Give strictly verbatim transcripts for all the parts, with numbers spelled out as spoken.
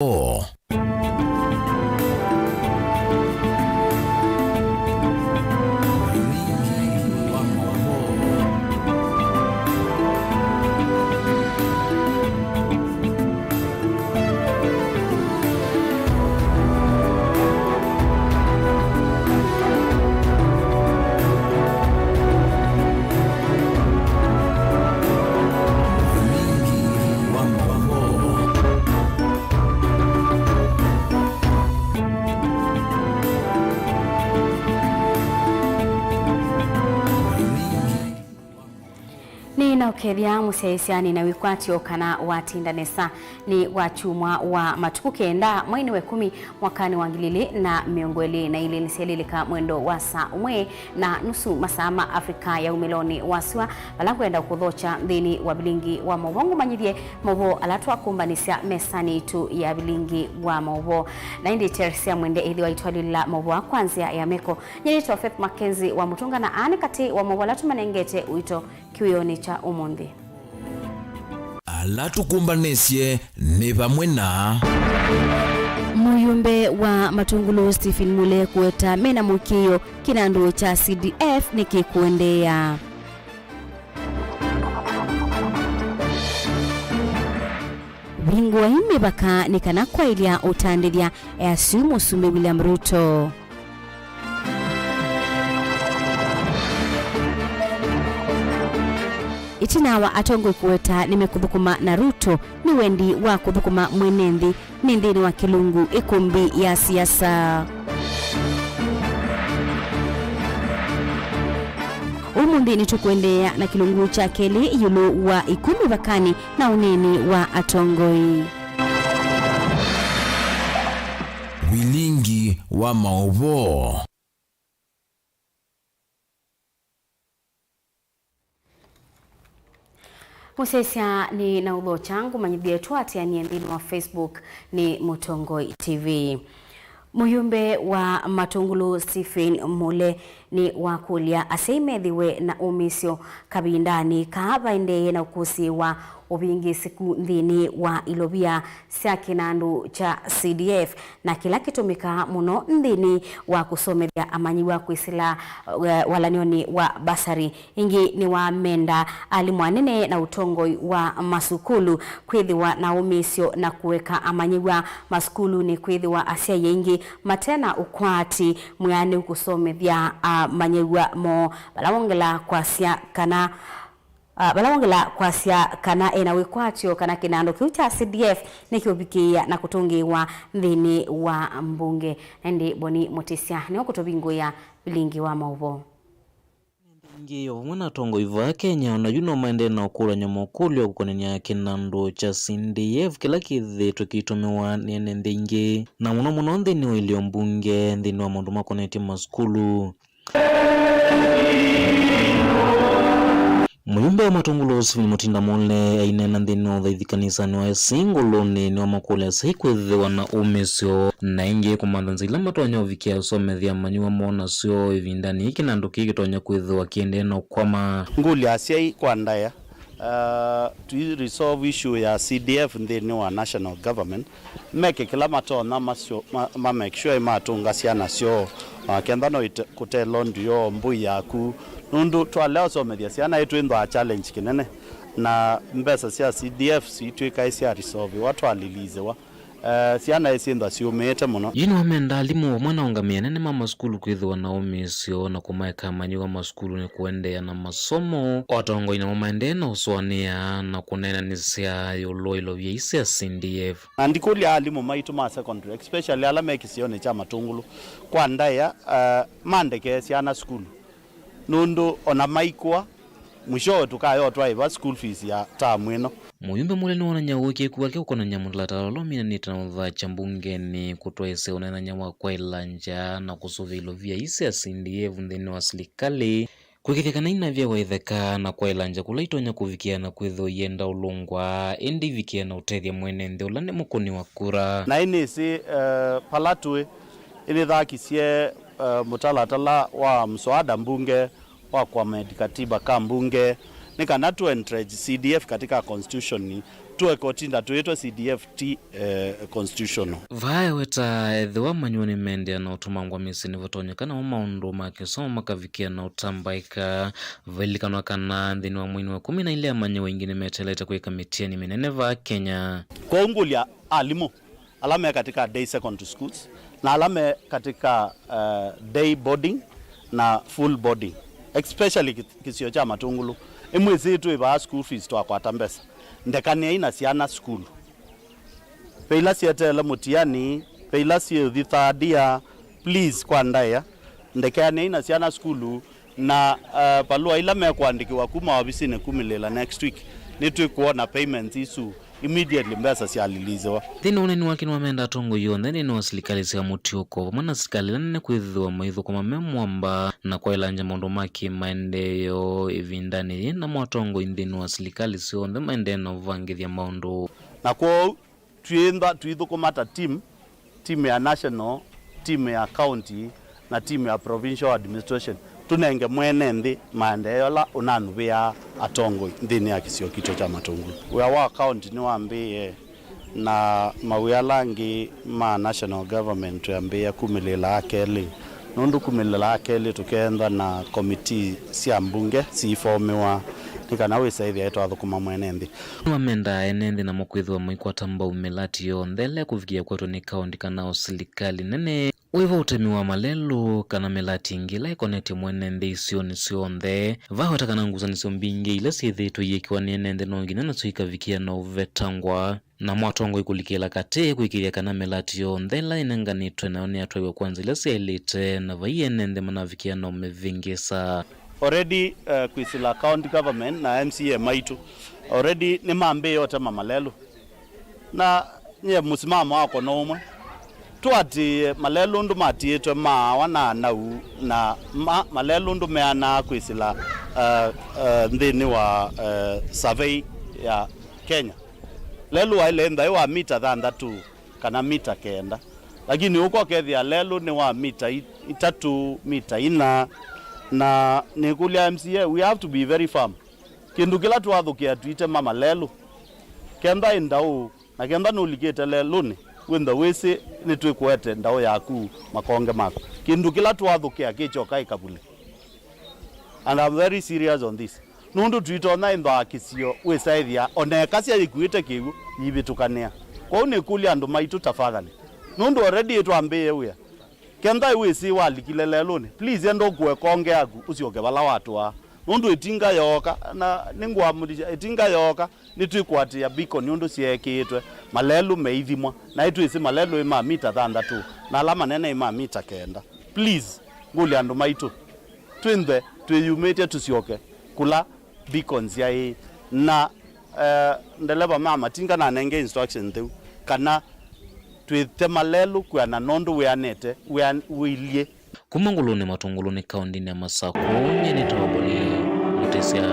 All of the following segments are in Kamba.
Maũvoo. Nĩnaũkethya mũsyaĩĩsya nĩ na wĩkwatyo kana watinda nesa. Nĩ wakyumwa wa matukũ kenda mweinĩ wa ĩkũmi mwakanĩ wa ngili ilĩ na mĩongo ĩlĩ na ilĩ, nĩsyailĩlĩka mwendo wa saa ũmwe na nusu masaa ma Africa ya umĩlonĩ wa sua, vala ngwenda kũthokya nthĩnĩ wa vilingi wa maũvoo ngũmanyĩthye maũvoo ala twakũmbanĩsya mesanĩ yitũ ya vilingi wa maũvoo. Na ĩndĩ Teresia Mwende ĩthĩwa itwalĩlĩla maũvoo kwa nzĩa ya meko. Nyie nĩtawa Faith Mackenzie wa Mũtũnga, na aa nĩ katĩ wa maũvoo ala tũmanengete ũito kĩwĩonĩ kya ũmũnthĩ. Ala tũkũmbanĩsye nĩ vamwe na. Mũyumbe wa Matũngũlũ Stephen Mule kũweta mena mũkĩĩo kĩnandũ kya C D F nĩkĩkũendeea. Vingũai mĩvaka nĩ kana kwaĩlya ũtandĩthya, easya Mũsumbĩ William Ruto. Ĩtina wa atongoi kũweta nĩmekũthũkũma na Ruto nĩ wendi wa kũthũkũma mwene nthĩ nĩ nthĩnĩ wa kĩlungu ĩkũmbi ya siasa. Ũmũnthĩ nĩtũkũendeea na kĩlungu kya kelĩ ĩũlũ wa ikw'ũ mĩvakanĩ na ũneeni wa atongoi. Vilingi wa maũvoo. Mũsyaĩĩsya nĩ na ũthokya ngũmanyĩthye tũatĩanĩe nthĩnĩ wa Facebook nĩ Mũtongoi T V. Mũyumbe wa Matũngũlũ Stephen Mule nĩ wakũlya asyai methĩwe na ũmĩĩsyo kavindanĩ kaa vaendeeye na ũkũsĩĩwa ũvĩngĩĩsĩku nthĩnĩ wa ilovia sya kĩnandũ kya C D F, na kĩla kĩtũmĩkaa mũno nthĩnĩ wa kũsomethya amanyĩw'a kwĩsĩla, eh, walany'onĩ wa basarĩ. Ĩngĩ nĩwamenda alimũ anene na ũtongoi wa masukulu kwĩthĩwa na ũmĩĩsyo na kũeka amanyĩw'a masukulunĩ, kwĩthĩwa asyai aingĩ mate na ũkwati mwĩanĩu kũsomethya amanyĩw'a moo, vala wongela kwasya kana, ah, vala wongela kwasya kana ena wĩkwatyo kana kĩnandũ kĩu kya C D F nĩkĩũvikĩĩa na kũtũngĩĩwa nthĩnĩ wa mbunge. Na ĩndĩ Boni Mũtĩsya nĩwe ũkũtũvingũĩa vilingi wa maũvoo. Ingĩ o vamwe na atongoi vaa Kenya, o na yu no maendee na ũkũlany'a mokũlyo kũkonany'a kĩnandũ kya C D F kĩla kĩthĩĩtwe kĩitũmĩwa nĩ ene nthĩ ingĩ, na mũno mũno nthĩnĩ wa ilio mbunge, nthĩnĩ wa maũndũ makonetye masukulu. Mũyumbe wa Matũngũlũ Stephen Mutinda Mule aineena nthĩnĩ wa ũthaithi kanisanĩ wa A C ngũlũnĩ nĩwamakũlya asyai kwĩthĩwa na ũmĩsyo na ĩngĩ kũmantha nzĩa ila matonya ũvikĩa ũsomethya amanyĩw'a moo nasyo ĩvindanĩ yĩĩ kĩnandũ kĩĩ kĩtonya kwĩthĩwa kĩendee na ũkwama. Ngũlya asyai kwa ndaĩa, uh, tũi resolve issue ya C D F nthĩnĩ wa national government, meke kĩla matonya masyo, ma, ma make sure nĩmatũnga syana syoo, uh, kenda no ite, kũte loan yoo mbũi yaku, nũndũ twalea ũsomethya syana ĩtwĩnthwaa challenge kĩnene, na mbesa sya C D F sitw'ĩkae sya resolviwa twaliliziwa, eh, syana isyĩnthwa syũmĩĩte mũno. Yu nĩwamenda alimũ vamwe na aũngamĩi anene ma masukulu kwĩthĩwa na ũmĩsyo na kũmaeka amanyĩw'a masukulunĩ kũendeea na masomo, o atongoi namo maendee na ũsũanĩa na kũneenanĩsya ĩũlũ wa ilovia ii sya C D F. Na ndikũlya alimũ maitũ ma secondary, especially ala me kĩsionĩ kya Matũngũlũ, kwa ndaĩa, eh, mandekee syana sukulu, nũndũ ona maikũa, mwishowe tũkayotwaĩva school fees ya term ĩno. Mũyumbe Mule nĩwonany'a ũĩkĩĩku wake kũkonany'a mũtalatala ũla ũminanĩte na ũthakya mbungenĩ kũtwaĩsya ũneenany'a wa kwaĩla nza na kũsũvĩa ilovia ii sya C D F nthĩnĩ wa silikalĩ, kũĩkĩĩthya kana inavyawa itheka na kwaĩla nza kũla itonya kũvikĩa na kwĩthĩwa ienda ũlũngwa, ĩndĩ ivikĩe na ũtethya mwene nthĩ ũla nĩ mũkũni wa kura. Na ĩnĩsĩ, eh, vala tũĩ, ĩnĩthakisye, eh, mũtalatala wa mswada mbunge wa kũamend katiba ka mbunge, nĩ kana tũ entrench C D F katika constitution Tũeka ũtinda twĩtwe C D F ti, eh, constitutional. Vaa eweta ethĩwa amanyĩw'a nĩmendea na ũtũmangwa mĩsyĩ nĩvatonyeka namo maũndũ ma kĩsomo makavikĩa na ũtambaĩka. Vailikanwa kana nthĩnĩ wa mweinĩ wa kũmi na ilĩ amanyĩw'a aingĩ nĩmeteelete kwĩka mĩtiani mĩnene vaa Kenya. Kwoou ngũlya alimũ ala me katika day secondary schools na ala me katika, uh, day boarding na full boarding, especially ki-, kĩsio kya Matũngũlũ, ĩmwĩsĩ twĩ vaa school fees twakwata mbesa, ndekanĩai na syana sukulu. Ve ila syeteele mũtiani, ve ila syĩũthi third year, please, kwa ndaĩa, ndekanĩai na syana sukulu. Na, uh, valũa ila mekũandĩkĩwa kuma ovisinĩ kumĩlĩĩla next week, nĩtwĩkwona payments isu immediately mbesa syalilisiwa. Nthĩnĩ wa ũneni wake nĩwamenda atongoi onthe nthĩnĩ wa silikalĩ sya mũtiũko vamwe na silikalĩ ila nene kwĩthĩwa maithũkũma me mwamba na kwaĩlangya maũndũ ma kĩmaendeeo ĩvindanĩ yĩĩ, namo atongoi nthĩnĩ wa silikalĩ syonthe maendee na ũvangĩthya maũndũ. Na kwoou, twĩĩntha tũithũkũma ta team, team ya national, team ya county, na team ya provincial administration, tũnenge mwene nthĩ maendeeo ala ũnanuvĩaa atongoi nthĩnĩ ya kĩsio kitũ kya Matũngũlũ. Wĩa wa county nĩwambĩĩe, na mawĩa ala angĩ ma national government twĩambĩĩa kumĩlĩĩla kelĩ, nũndũ kumĩlĩĩla kelĩ tũkeentha na committee sya mbunge siifomĩwa nĩ kana wĩsaĩthya twathũkũma mwene nthĩ. Nĩwamendaa ene nthĩ namo kwĩthĩwa maikwata mbau mĩlati yonthe ĩla ĩkũvikĩa kwetwa nĩ kaũnti kana o silikalĩ nene. Wĩva ũtemi wa malelũ kana mĩlati ĩngĩ ĩla ĩkonetye mwene nthĩ isionĩ syonthe? Vaweta kana ngusanĩsyo mbingĩ ila syĩthĩĩtwe iyĩkĩwa nĩ ene nthĩ no nginya nasyo ikavikĩa na ũvetangwa, namo atongoi kũlikĩla katĩ kwĩkĩĩthya kana mĩlati yonthe ĩla ĩnenganĩtwe nayo nĩyatwaiwe kwa nzĩa ila syaĩlĩte na vai ene nthĩ manavikĩa na ũmĩvĩngĩsa. Already, uh, kwĩsĩla county government na M C A maitũ already nĩmambĩĩe ũtema malelũ. Na nyie mũsimamo wakwa no ũmwe, tũatĩĩe malelũ ũndũ matiĩtwe maawa na anau, na ma, malelũ ũndũ meanaa kwĩsĩla, uh, uh, nthĩnĩ wa, uh, survey ya Kenya. Lelũ waĩle ĩnthaĩ wa mita thanthatũ kana mita kenda, lakini ũka ũkethĩa lelũ nĩ wa mita i-, itatũ, mita ina. Na nĩkũlya M C A, we have to be very firm. Kĩndũ kĩla twathũkĩa tũitema malelũ, kenda ĩ ndaũ, na kenda nũlikĩte lelũnĩ, wĩntha wĩsĩ nĩtwĩkũete ndaũ yaku makonge maku. Kĩndũ kĩla twathũkĩa kĩkyoka ĩkavule. And I'm very serious on this. Nũndũ tũitonya ĩnthaa kĩsio wĩsaĩthya ona ĩkasya yĩkuĩte kĩw'ũ yĩvĩtũkanĩa. Kwoou nĩkũlya andũ maitũ tafadhali. Nũndũ already ĩtwambĩĩe wĩa. Kenda wĩsĩ walikile lelũnĩ, please enda ũkue konge yaku ũsyoke vala watũaa. Nũndũ ĩtinga yooka, na nĩngũamũlisya, ĩtinga yooka, nĩtwĩkũatĩĩa beacon nĩ ũndũ syeekĩĩtwe, malelũ meithimwa, na ĩtwĩsĩ malelũ ĩ ma mita thanthatũ, na ala manene ĩ ma mita kenda. Please, ngũlya andũ maitũ, twĩnthe twĩyumĩtye tũsyoke kũla beacons yaĩ. Na, eh, ndeleva ma matinga nanenge instruction ntheu kana twĩte malelũ kwĩana nũndũ wĩanĩte, wĩan-, wĩilyĩ. Kuma Ngũlũnĩ Matũngũlũnĩ kaũndĩnĩ ya Masakũ, nyie nĩtawa Boni Mũtĩsya.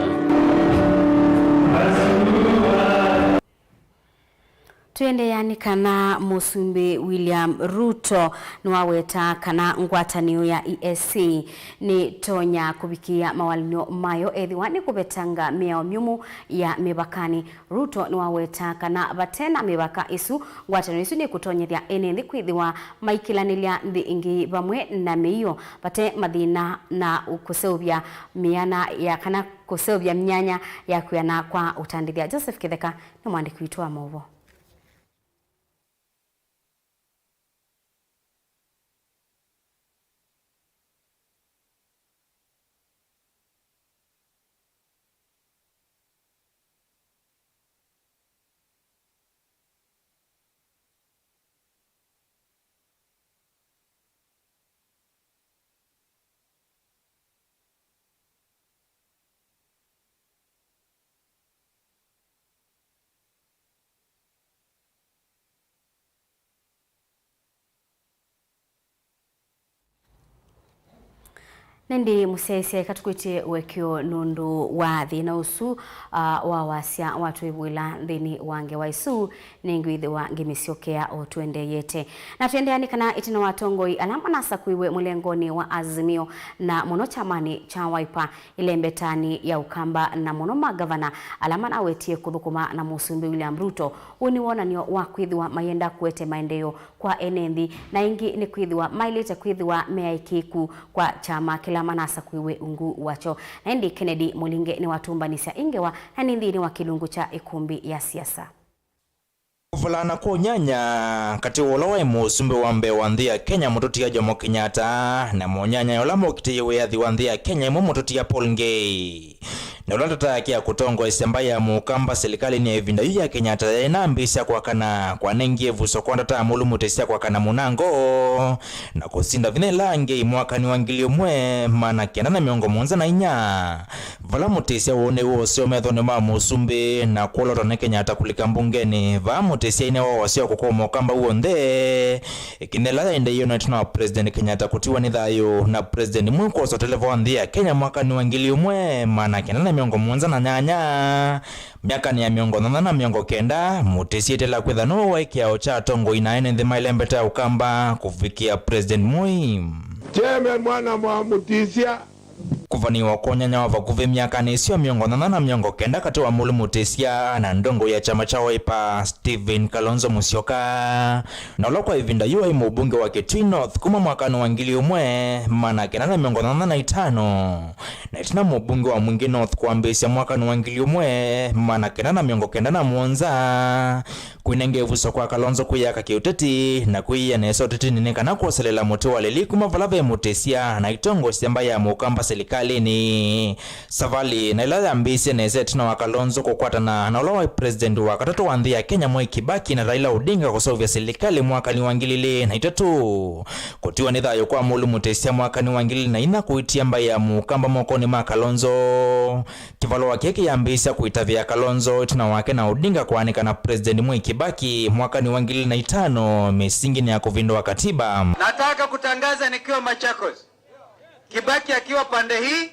Tũendeea nĩ kana Mũsumbĩ William Ruto nĩwaweta kana ngwatanĩo ya E A C nĩtonya kũvikĩĩa mawalany'o mayo ethĩwa nĩkũvetanga mĩao myũmũ ya mĩvakanĩ. Ruto nĩwaweta kana vate na mĩvaka ĩsu, ngwatanĩo ĩsu nĩkũtonyethya ene nthĩ kwĩthĩwa maikĩlanĩlya nthĩ ingĩ vamwe na mĩio vate mathĩna na kũseũvya mĩana ya kana kũseũvya myanya ya kwĩana kwa ũtandĩthya. Joseph Kĩtheka nĩ mwandĩki witũ wa maũvoo. Nĩndĩ mũsyaĩĩsya eka tũkwĩtye ũekeo nũndũ wa thĩna ũsu, ah, wa wasya watwĩvũĩla nthĩnĩ wa ngewa ĩsu, nĩngwĩthĩwa ngĩmĩsyokea o tũendeeyete. Na tũendeea nĩ kana ĩtina wa atongoi ala manasakũiwe mũlengonĩ wa Azimio na mũno kyamanĩ kya Wiper, ĩlembetanĩ ya Ũkamba na mũno magavana ala manawetie kũthũkũma na Mũsumbĩ William Ruto, ũũ nĩ wonany'o wa kwĩthĩwa mayenda kũete maendeeo kwa ene nthĩ, na ĩngĩ nĩ kwĩthĩwa maĩlĩte kwĩthĩwa me aĩkĩĩku kwa kyama kĩla manasakũiwe ungu wakyo. Na ĩndĩ Kennedy Mũlinge nĩwatũmbanĩsya ĩ ngewa na nĩ nthĩnĩ wa kĩlungu kya ĩkũmbĩ ya siasa. Kũvalana kwa ũnyanya katĩ wa ũla waĩ mũsumbĩ wa mbee wa nthĩ ya Kenya, mũtũtia Jomo Kenyatta, na mũnyanya ũla mũkitĩie wĩyathi wa nthĩ ya Kenya ĩmwe, mũtũtia Paul Ngei. Na ũla ndata yake ya kũtongoesya mbaĩ ya Mũkamba silikalĩnĩ ya ĩvinda yu ya Kenyatta yaĩ nambĩĩsya kwakana, kwanengie ĩvuso kwa ndata ya Mũlumutĩsya kwakana mũnango na kũsinda vinya ĩla angĩ mwakani wa ngili ĩmwe maana kenda na mĩongo mũonza na inya, vala Mũtĩsya wooneie ũseo methonĩ ma mũsumbĩ na kũolotwa nĩ Kenyatta kũlika mbungenĩ, vaa Mũtĩsya ainewa wasya wa kũkoma Ũkamba w'onthe. Ĩkinya yĩla yaendeeie na ĩtina wa President Kenyatta kũtiwa nĩ thayũ na President Moi kwosa ũteleva wa nthĩ ya Kenya mwakanĩ wa ngili ĩmwe maana kenda na mĩongo mũonza na nyanya, myakanĩ ya mĩongo nyanya na mĩongo kenda, Mũtĩsya etela kwĩtha nũwe waĩ kĩao kya atongoi na ene nthĩ maĩle mbeta ya Ũkamba kũvikĩa President Moi. Chairman mwana mwa Mũtĩsya. Kũvanĩwa kwa ũnyanya wa vakuvĩ myakanĩ ĩsu ya mĩongo nyanya na mĩongo kenda katĩ wa Mũlumutĩsya na ndongoi ya kyama kya Wiper, Stephen Kalonzo Musyoka, na ũla kwa ĩvinda yu aĩ mũmbunge wa Kitui North kuma mwakanĩ wa ngili ĩmwe maana kenda na mĩongo nyanya na itano, na ĩtina mũmbunge wa Mwingi North kwambĩĩsya mwakanĩ wa ngili ĩmwe maana kenda na mĩongo kenda na mũonza, kwĩnenga ĩvuso kwa Kalonzo kwĩyaka kĩũteti na kwĩyĩa nesa ũtetinĩ nĩ kana kwoselela mũtĩ wa lili kuma vala ve Mũtĩsya na itongosya mbaĩ ya Mũkamba silikalĩnĩ. Savalĩ na ĩla yambĩĩsye nesa ĩtina wa Kalonzo kũkwatana na ũla waĩ president wa katatũ wa nthĩ ya Kenya Mwai Kibaki na Raila Odinga kũseũvya silikalĩ mwakanĩ wa ngili ilĩ na itatũ, kũtiwa nĩ thayũ kwa Mũlumutĩsya mwakanĩ wa ngili ilĩ na inya kũitia mbaĩ ya Mũkamba mokonĩ ma Kalonzo. Kĩvalũa kĩĩ kĩyambĩĩsya kũitavĩa Kalonzo ĩtina wake na Odinga kũaanĩka na President Mwai Kibaki mwakanĩ wa ngili ilĩ na itano mĩsinginĩ ya kũvĩndũa katiba. Nataka kutangaza nikiwa Machakos, Kibaki akiwa pande hii,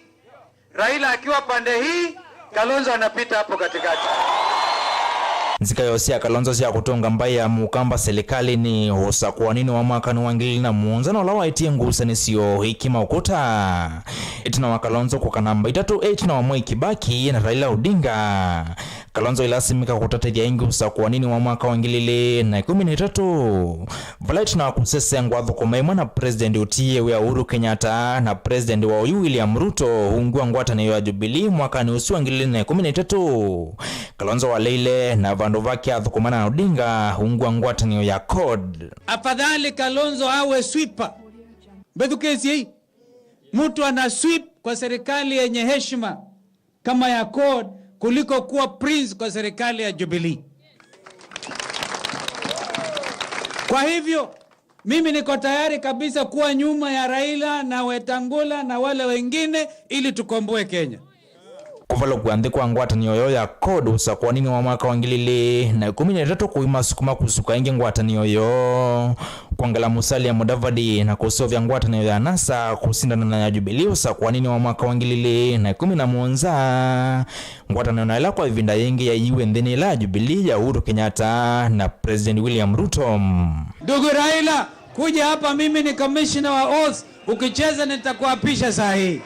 Raila akiwa pande hii, Kalonzo anapita hapo katikati. Nzikayo sya Kalonzo sya kũtũnga mbaĩ ya Mũkamba silikalĩnĩ ũsakũaninĩ wa mwakanĩ wa ngili ilĩ na mũonza na ũla waetie ngusanĩsyo ikima ũkũta. Ĩtina wa Kalonzo kũka namba itatũ e ĩtina wa Mwai Kibaki na Raila Odinga, Kalonzo ailasimĩka kũtatĩthya ĩngĩ ũsakũaninĩ wa mwaka wa ngili ilĩ na ĩkũmi na itatũ, vala ĩtina wa kũsesengwa athũkũma ĩmwe na President ũtiĩe wĩa Uhuru Kenyatta na President wa oyu William Ruto ungu wa ngwatanĩo ya Jubilee mwakanĩ ũsu wa ngili ilĩ na ĩkũmi na itatũ, Kalonzo waleile na vandũ vake athũkũmana na Odinga ungu wa ngwatanĩo ya CORD. Afadhali Kalonzo awe sweeper. Mbethukĩsyei. Mtu ana sweep kwa serikali yenye heshima kama ya CORD kuliko kuwa prince kwa serikali ya Jubilee. Kwa hivyo, mimi niko tayari kabisa kuwa nyuma ya Raila na Wetangula na wale wengine ili tukomboe Kenya. Kũvalũkw'a nthĩ kwa ngwatanĩo yoo ya CORD ũsakũaninĩ wa mwaka wa ngili ilĩ na ĩkũmi na itatũ kũimasukuma kũsuka ĩngĩ ngwatanĩo yoo, kwongela Musalia Mudavadi na kũseũvya ngwatanĩo ya NASA kũsindana na ya Jubilee ũsakũaninĩ wa mwaka wa ngili ilĩ na ĩkũmi na mũonza, ngwatanĩo na ĩla kwa ĩvinda yĩngĩ yaiiwe nthĩnĩ ĩla ya Jubilee ya Uhuru Kenyatta na President William Ruto. Ndugu Raila, kuja hapa, mimi ni commissioner wa oath. Ukicheza nitakuapisha saa hii.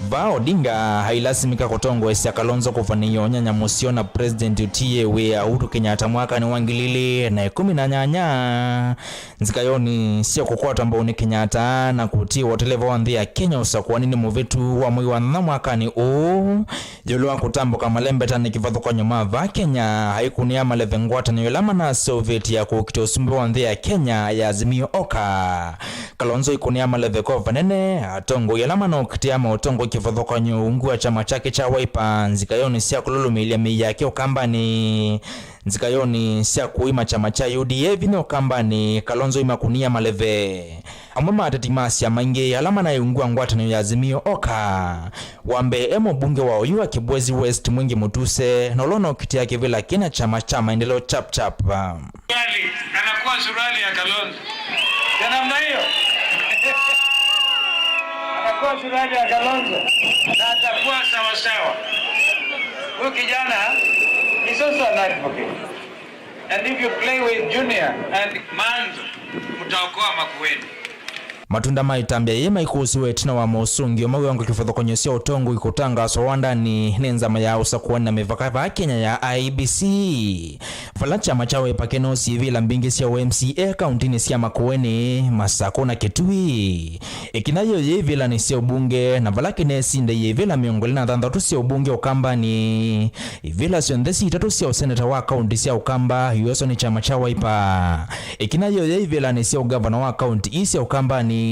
Vaa Odinga ailasimĩka kũtongoesya Kalonzo kũvanĩĩa ũnyanya mũseo na President ũtiĩe wĩa Uhuru Kenyatta mwakanĩ wa ngili ilĩ na ĩkũmi na nyanya, nzikayonĩ sya kũkwatwa mbau nĩ Kenyatta na kũtiĩwa ũteleva wa nthĩ ya Kenya ũsakũaninĩ mũvĩtu wa mwei wa nyanya mwakanĩ ũũ. Ĩũlũ wa kũtambũka malembetanĩ kĩvathũkany'o ma vaa Kenya, aikũnĩa maleve ngwatanĩo ĩla manaseũvĩtye ya kũkita ũsumbĩ wa nthĩ ya Kenya ya Azimio Oka. Kalonzo aikũnĩa maleve ko vanene atongoi ala manaũkitĩa maũtongoi kĩvathũkany'o ungu wa kyama kyake kya Wiper nzikayonĩ sya kũlũlũmĩĩlya mĩĩ yake Ũkambanĩ. Nzikayonĩ sya kũima kyama kya U D A vinya Ũkambanĩ, Kalonzo aimakũnĩa maleve. Amwe ma ateti ma syama ingĩ ala manaĩ ungu wa ngwatanĩo ya Azimio Oka. Wa mbee e mũmbunge wa oyu wa Kibwezi West Mwingi Mutuse, na ũla ũnaũkitĩa kĩvĩla kĩna kyama kya Maendeleo Chap Chap. Suruali, anakuwa suruali ya Kalonzo. Na namna hiyo, anakuwa suruali ya Kalonzo na atakuwa sawa sawa. Huyu kijana is also an advocate. And if you play with Junior and Manzo, mtaokoa Makueni. Matunda ma ĩtambya yĩĩ maikũsĩwe ĩtina wa mosũngĩo mawĩwa kĩvathũkany'o sya ũtongoi kũtangaaswa wandanĩ nĩ nzama ya ũsakũani na mĩvaka vaa Kenya ya I E B C, vala kyama kya Wiper kĩnoosie ivĩla mbingĩ sya ũ M C A kauntinĩ sya Makueni, Masakũ na Kitui. Ĩkinya yĩĩ yĩ ivĩlanĩ sya ũmbunge, na vala kĩnesinda iivĩla mĩongo ĩlĩ na thanthatũ sya ũmbunge Ũkambanĩ, ivĩla syonthe si itatũ sya ũseneta wa kaunti sya Ũkamba ioswa nĩ kyama kya Wiper. Ĩkinya yĩĩ yĩ ivĩlanĩ sya ũngavana wa kaunti ii sya Ũkambanĩ,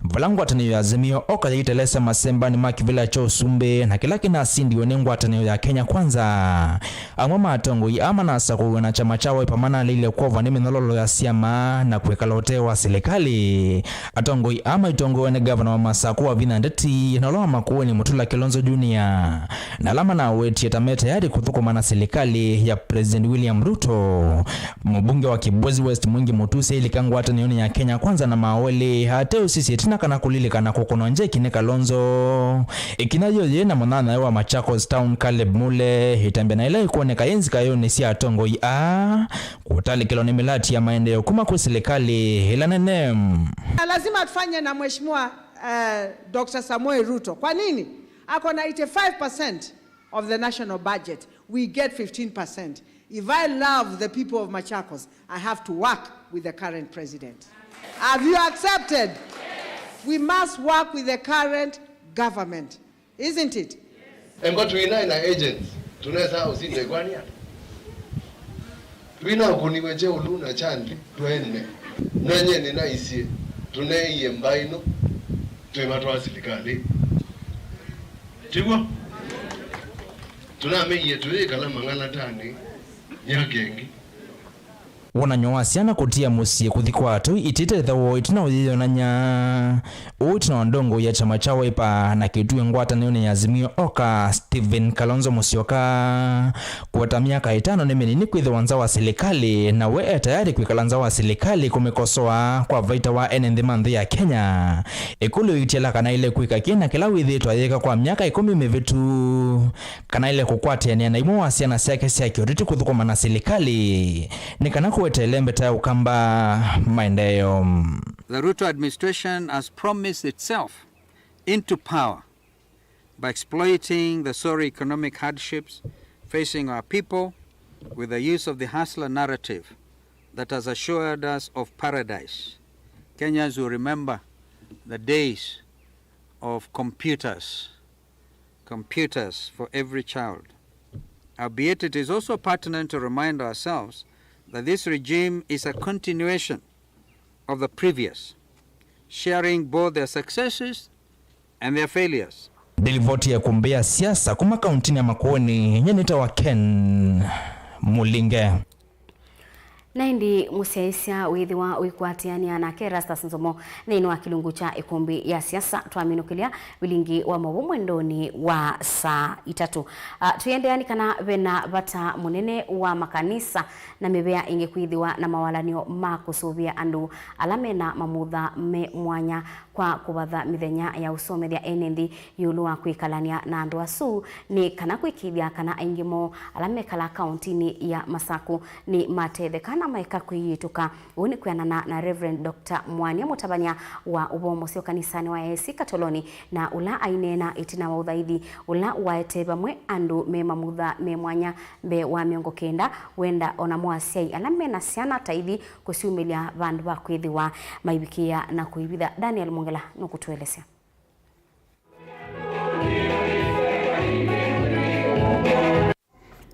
vala ngwatanĩo ya Azimio Oka yaitelesa masembanĩ ma kĩvĩla kya ũsumbĩ na kĩla kĩnasindiwe nĩ ngwatanĩo ya Kenya Kwanza. Amwe ma atongoi aa manasakũiwe na kyama kya Wiper manaleile kwovwa nĩ mĩnyololo ya syama na kwĩkala ũtee wa silikalĩ. Atongoi aa maitongoew'a nĩ ngavana wa Masakũ Wavinya Ndeti na ũla wa Makueni Mutula Kilonzo Junior, na ala manawetie ta me tayarĩ kũthũkũma na silikalĩ ya President William Ruto. Mũmbunge wa Kibwezi West Mwingi Mutusi ailika ngwatanĩonĩ ya Kenya Kwanza na Maweli ateũsisya ĩtina kana kũlilikana kũkũnwa njeki nĩ Kalonzo. Ĩkinya yĩĩ yĩ na mũnyanyae wa Machakos Town Caleb Mule ĩtambya na ĩla ĩkwoneka yĩ nzikaĩonĩ sya atongoi aa kũtalĩkĩlwa nĩ mĩlati ya maendeeo kuma kwĩ silikalĩ ĩla nene. Na lazima tufanye na Mheshimiwa, eh, Doctor Samoei Ruto. Kwa nini? Ako na eighty-five percent of the national budget. We get fifteen percent. If I love the people of Machakos, I have to work with the current president. Have you accepted? We must work with the current government. Isn't it? Engo twina na agents, tunaweza usinda ikwania. Twina ukuniwe che uluna chandi, twende. Nanye nina isie, tuneiye mbaino, twema twa sirikali. Tiguo? Tunameiye tuikala mang'alatani, myaka ingi. Wonany'o wa syana kũtia mũsyĩ kũthi kwa atũi itĩte ĩthe woo ĩtina ũyĩyonany'a. Ũũ ĩtina wa ndongoi ya kyama kya Wiper na Kitui ngwatanĩonĩ ya Azimio Oka, Stephen Kalonzo Musyoka, kũweta myaka ĩtano nĩ mĩnini kwĩthĩwa nza wa silikalĩ, na we e tayarĩ kwĩkala nza wa silikalĩ kũmĩkosoa kwa vaita wa ene nthĩ ma nthĩ ya Kenya. Ĩkũlyo ĩitĩla kana aĩle kwĩka kĩ na kĩla wĩthĩĩtwe ayĩka kwa myaka ĩkũmi mĩvĩtu. Kana aĩle kũkwatĩanĩa na imwe wa syana syake sya kĩũteti kũthũkũma na silikalĩ nĩ kana kũeteele mbeta ya Ũkamba maendeeo. The Ruto administration has promised itself into power by exploiting the sorry economic hardships facing our people with the use of the hustler narrative that has assured us of paradise. Kenyans will remember the days of computers, computers for every child. Albeit it is also pertinent to remind ourselves that this regime is a continuation of the previous, sharing both their successes and their failures. Ndilivoti ya ĩkũmbĩ ya siasa kuma kauntinĩ ya Makueni, nye nĩtawa Ken Mulinge. Na ĩndĩ mũsyaĩĩsya wĩthĩwa ũikwatĩanĩa nake Erastus Nzomo nthĩnĩ wa kĩlungu kya ĩkũmbĩ ya siasa, twaminũkĩlya vilingi wa maũvoo mwendonĩ wa saa itatũ. Ah, tũiendeea nĩ kana vena vata mũnene wa makanisa na mĩvĩa ĩngĩ kwĩthĩwa na mawalany'o ma kũsũvĩa andũ ala mena mamutha me mwanya kwa kũvatha mĩthenya ya ũsomethya ene nthĩ ĩũlũ wa kwĩkalany'a na andũ asu, nĩ kana kũĩkĩĩthya kana aingĩ moo ala mekalaa kauntinĩ ya Masakũ nĩ matetheka na maeka kwĩyĩtũka. Ũu nĩ kwĩanana na Reverend Doctor Mwania, mũtavany'a wa ũvoo mũseo kanisanĩ wa A I C Katoloni, na ũla aineena ĩtina wa ũthaithi ũla waete vamwe andũ me mamutha me mwanya mbee wa mĩongo kenda, wenda o namo asyai ala mena syana ta ithi kũsyumĩlya vandũ va kwĩthĩwa maivikĩĩa na kũivitha. Daniel Mongela nũkũtũelesya.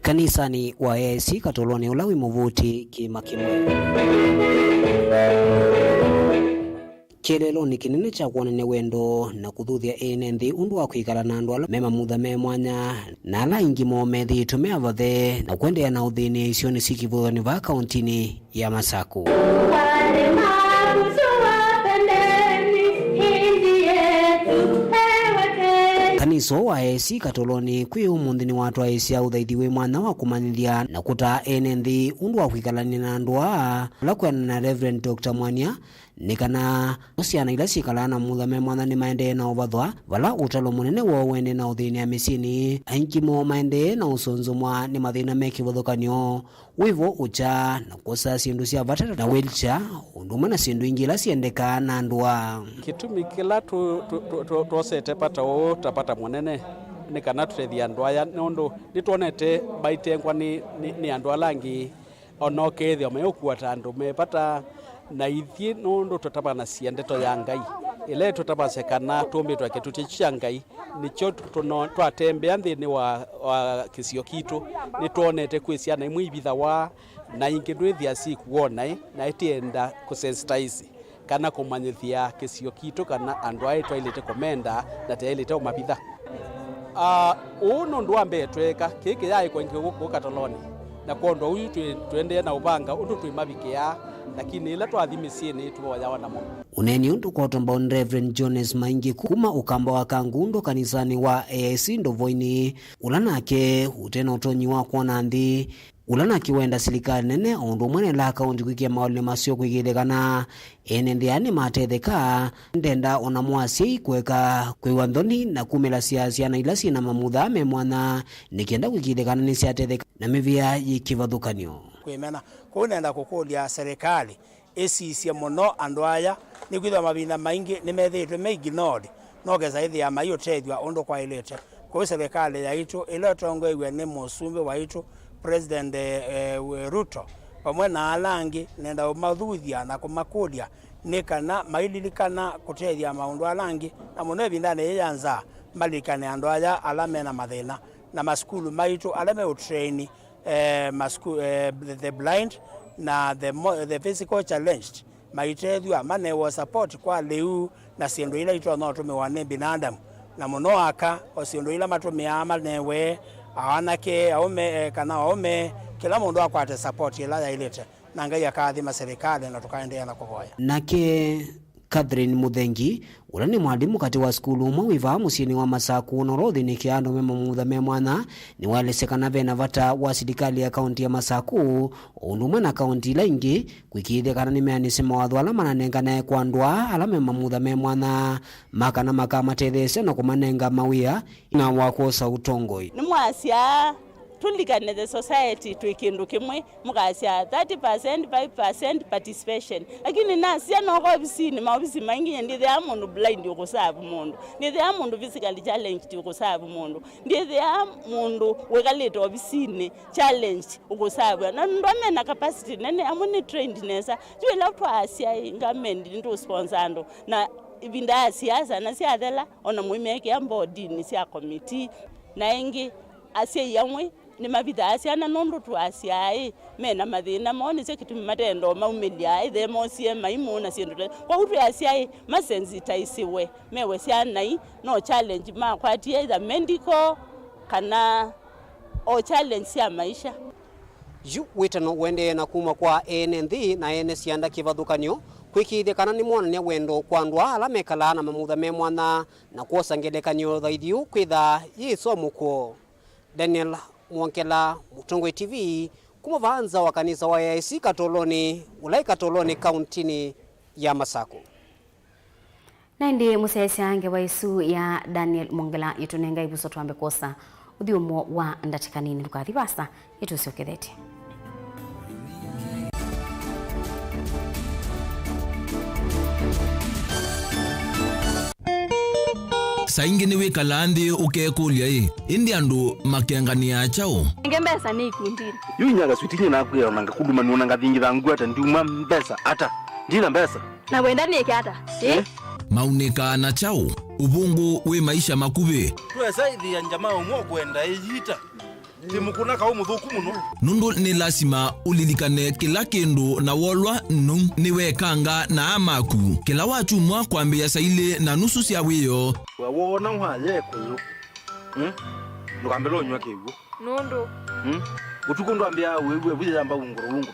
Kanisanĩ wa A I C Katoloni ũla wĩ Mũvuti kĩĩma kĩmwe. Kĩeleelonĩ kĩnene kya kwonany'a wendo na kũthuthya ene nthĩ ũndũ wa kwĩkala na andũ ala me mamutha me mwanya, na ala aingĩ moo methĩĩtwe me avathe na kũendeea na ũthĩnĩĩsyo nĩ syĩ kĩvathũkany'o vaa kauntinĩ ya Masakũ. Wale mabusu wa pembeni, hii nchi yetu, ewe Kenya. Kanisa wa A I C Katoloni kwĩ ũmũnthĩ nĩwatwaĩĩsya ũthaithi wĩ mwanya wa kũmanyĩthya na kũtaa ene nthĩ ũndũ wa kwĩkalany'a na andũ aa, ũla kwĩanana na Reverend Doctor Mwania, Nĩ kana syana ila syĩkalaa na mamutha me mwanya nĩmaendee na ũvathwa, vala ũtalo mũnene woo ũendee na ũthĩnĩa mĩsyĩnĩ, aingĩ moo maendee na ũsũnzũmwa nĩ mathĩna me kĩvathũkany'o, wĩvo, ũkya, na kwosa syĩndũ sya vata ta wheelchair, ũndũ ũmwe na syĩndũ ingĩ ila syendekaa na ndũa. Kĩtumi kĩla tũ- tũ- tũ- tũ- twosete vata ũũ ta vata mũnene nĩ kana tũtethye andũ aya, nũndũ nĩtwonete maitengwa nĩ- nĩ- nĩ andũ ala angĩ, o na ũkethĩa mayũkua ta andũ me vata na ithyĩ, nũndũ tũtavanasya ndeto ya Ngai, ĩla ĩtũtavasya kana tũmbĩtwe kĩtutĩ kya Ngai. Nĩkyo tũno- twatembea nthĩnĩ wa- wa kĩsio kitũ, nĩtwonete kwĩ syana imwe ivithawa, na ingĩ ndwĩthĩa syĩkuo naĩ, na itienda kũsensitize kana kũmanyĩthya kĩsio kitũ kana andũ aĩ twaĩlĩte kũmenda na tyaĩlĩte ũmavitha. Ah, ũũ nĩ ũndũ wa mbee tweeka, kĩĩ kĩyaĩ kũengwe gũkũ katolonĩ, na kwondũ ũu twĩ- tũendee na ũvanga ũndũ twĩmavikĩaa, lakini ĩla twathi mĩsyĩnĩ tũvoyawa namo. Ũneeni ũndũ kwotwa mbau nĩ Reverend Jones Maingi kuma Ũkamba wa Kangundo kanisanĩ wa A I C Ndovoinĩ, ũla nake ũte na ũtonyi wa kwona nthĩ, ũla nake wenda silikalĩ nene o ũndũ ũmwe na ĩla akaũnti kwĩkĩa maũlĩlĩ maseo kwĩkĩĩthya kana ene nthĩ aa nĩmatetheka. Ndenda o namo asyai kũeka kwĩw'a nthoni na kumĩlasya syana ila syĩ na mamutha me mwanya nĩ kenda kwĩkĩĩthya kana nĩsyatetheka na mĩvĩa yĩ kĩvathũkany'o. Kwĩmena. Kwoou nenda kũkũlya serikali ĩsisye mũno andũ aya, nĩkwĩthĩwa mavinda maingĩ nĩmethĩĩtwe me ignored, no kesa ĩthĩa maiũtethw'a ũndũ kwaĩlĩte. Kwoou serikali yaitũ ĩla ĩtongoew'e nĩ mũsumbĩ waitũ, President, eh, Ruto, vamwe na ala angĩ, nenda ũmathuthya na kũmakũlya nĩ kana maililikana kũtethya maũndũ ala angĩ, na mũno ĩvindanĩ yĩĩ ya nzaa, malilikane andũ aya ala mena mathĩna, na masukulu maitũ ala meũtraini eh, masku- eh, the, the blind na the, mo- the physical challenged maitethw'a, manewe support kwa lĩu na syĩndũ ila itonya ũtũmĩwa nĩ binadamu, na mũno aka o syĩndũ ila matũmĩaa manewe, aanake, aũme, eh, kana aũme, kĩla mũndũ akwate support ĩla yaĩlĩte, na Ngai akaathima serikali na tũkaendeea na kũvoya. Nake Catherine Mũthengi, ũla nĩ mwalimũ katĩ wa sukulu ũmwe wĩ vaa mũsyĩnĩ wa Masaku, na ũla ũthĩnĩkĩaa andũ me mamutha me mwanya, nĩwaelesya kana ve na vata wa silikalĩ ya kaũnti ya Masaku, o ũndũ ũmwe na kaũnti ila ingĩ, kwĩkĩĩthya kana nĩmeanĩsya mawatho ala mananenganae kwa andũ aa ala me mamutha me mwanya, ma kana makamatetheesya na kũmanenga mawĩa na wa kwosa ũtongoi. Nĩmwasya tũlikane the society twĩ kĩndũ kĩmwe, mũkasya thirty percent, five percent participation. Lakini nasya noka ovisinĩ, maovisi maingĩ, ndĩthĩaa mũndũ blind ũkũsavu mũndũ, ndĩthĩaa mũndũ physically challenged ũkũsavu mũndũ, ndĩthĩaa mũndũ wĩkalĩte ovisinĩ challenged ũkũsavwa. Na nũndũ mena capacity nene, amwe nĩ trained nesa. Yu ĩla twaasya ĩ, ngamendi nĩtũsponsor andũ, na ĩvinda ya siasa na syathela, ona mũimekĩa mbodinĩ sya committee. Na ĩngĩ, asyai amwe nĩmavithaa syana nũndũ tũasyaĩ mena mathĩna moo, nĩsyo kĩtumi matenda ũmaumĩlya, ĩthe mosie maimũ na syĩndũ ta. Kwoou twĩ asyaĩ masensitaisiwe, mewe syanai no challenge makwatie, either medical kana o challenge sya maisha. Yu wĩtano ũendee na kuma kwa ene nthĩ na ene syanda kĩvathũkany'o kwĩkĩĩthya kana nĩmonany'a wendo kwa andũ aa ala mekalaa na mamutha me mwanya na kwosa ngelekany'o thaithi ũũ kwĩthaa yĩ ĩsomo kwoo. Daniel Mwongela, Mũtongoi T V, kuma vaa nza wa kanisa wa A I C Katolonĩ, ũla ĩ Katolonĩ, kaũntĩnĩ ya Masaku. Na ĩndĩ mũsyaĩĩsya ngewa ĩsu ya Daniel Mwongela yĩtũnenga ĩvuso twambe kwosa ũthyũmũo wa ndatĩka nini. Ndũkathi vaasa, nĩtũsyokethetye. Saa ingĩ nĩwĩkalaa nthĩ ũkekũlya-ĩ, ĩndĩ andũ makenganĩaa kyaũ? Nenge mbesa nĩ ikundinĩ. Yu inya kaswiti nye nakwĩa ona ngakuluma nĩona ngathingitha ngwata ndiuma mbesa ata. Ndina mbesa. Na wenda nĩke ata? Ĩ? Eh? Maunĩkaa na kyaũ? Ũvũngũ wĩ maisha makuvĩ. Twesa ĩthĩa njama ũmwe ũkwenda ĩyita. Ti mũkũna kaũ mũthũku mũno. Nũndũ nĩ lasima ũlilikane kĩla kĩndũ na wolwa nũu nĩwekanga na aa maku. Kĩla wakyumwa kwambĩĩa saa ilĩ na nusu sya wĩoo. We woona waya ĩkũyũ. Hmm? Ndũkambĩle ũnyw'a kĩw'ũ. Nũndũ? Hmm? Ũtukũ ndwambĩaa wĩw'e wĩyamba ungũrũ ungũrũ.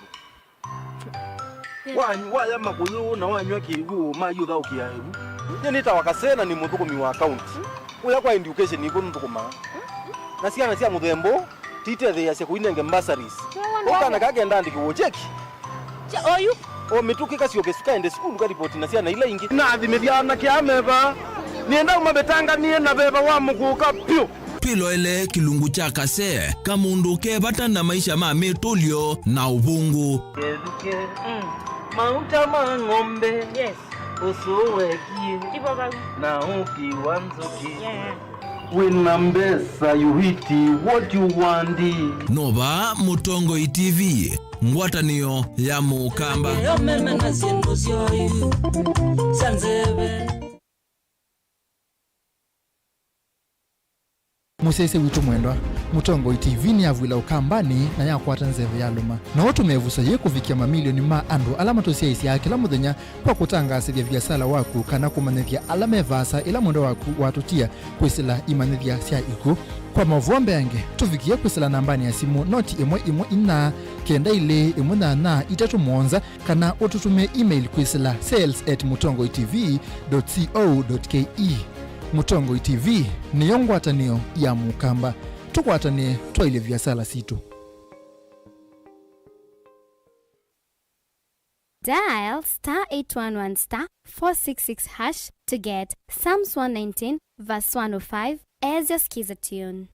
Wa- waya makũyũ na wanyw'a kĩw'ũ mayũthaũkĩa ĩvu. Nyie nĩtawa Kasee na nĩ mũthũkũmi wa kaunti. Kũya kwa education nĩkw'o nũthũkũmaa. Na syana sya mũthemba ũũ titetheeasya kũinenge bursaries. Ũkana kaa kenda andĩkĩwe cheki. Oyu. O mĩtũkĩ kasyoke sikaende sukulu karipoti na syana ila ingĩ. Nathimĩthya anake aa me vaa. Nĩenda ũmavĩtanganie na veva wa mũkũka pyũ. Twĩloele kĩlungu kya kasee, kamũndũ ke vata na maisha ma mĩtũlyo na ũvũngũ. Kethukĩ, mm, mauta ma ng'ombe, yes, ũsũũ wekie, ivo vau, na ũki wa nzũkĩ. Yeah. Wĩna mbesa, you eat what you want. Nova Mũtongoi T V, ngwatanĩo ya Mũkamba. Yo meme na syĩndũ syoyu sya nzeve. Mũsyaĩĩsya witũ mwendwa, Mũtongoi T V nĩyavw'ĩla Ũkambanĩ na yakwata nzeve ya lũma. No ũtũme ĩvuso yĩĩ kũvikĩa mamilioni ma andũ ala matũsyaĩĩsyaa kĩla mũthenya kwa kũtangaasĩthya viasala waku kana kũmanyĩthya ala me vaasa ĩla mwendwa waku watũtia kwĩsĩla imanyĩthya sya ikw'ũ. Kwa maũvoo mbeange, tũvikĩe kwĩsĩla nambanĩ ya simũ noti ĩmwe ĩmwe inya kenda ilĩ ĩmwe nyanya itatũ mũonza, kana ũtũtũmĩe email kwĩsĩla sales at mutongoi T V dot co dot K E. Mũtongoi T V nĩyo ngwatanĩo ya Mũkamba. Tũkwatanĩe twaĩlye viasala sitũ. Dial star eight one one star four six six hash to get Psalms one nineteen verse one oh five as your skiza tune.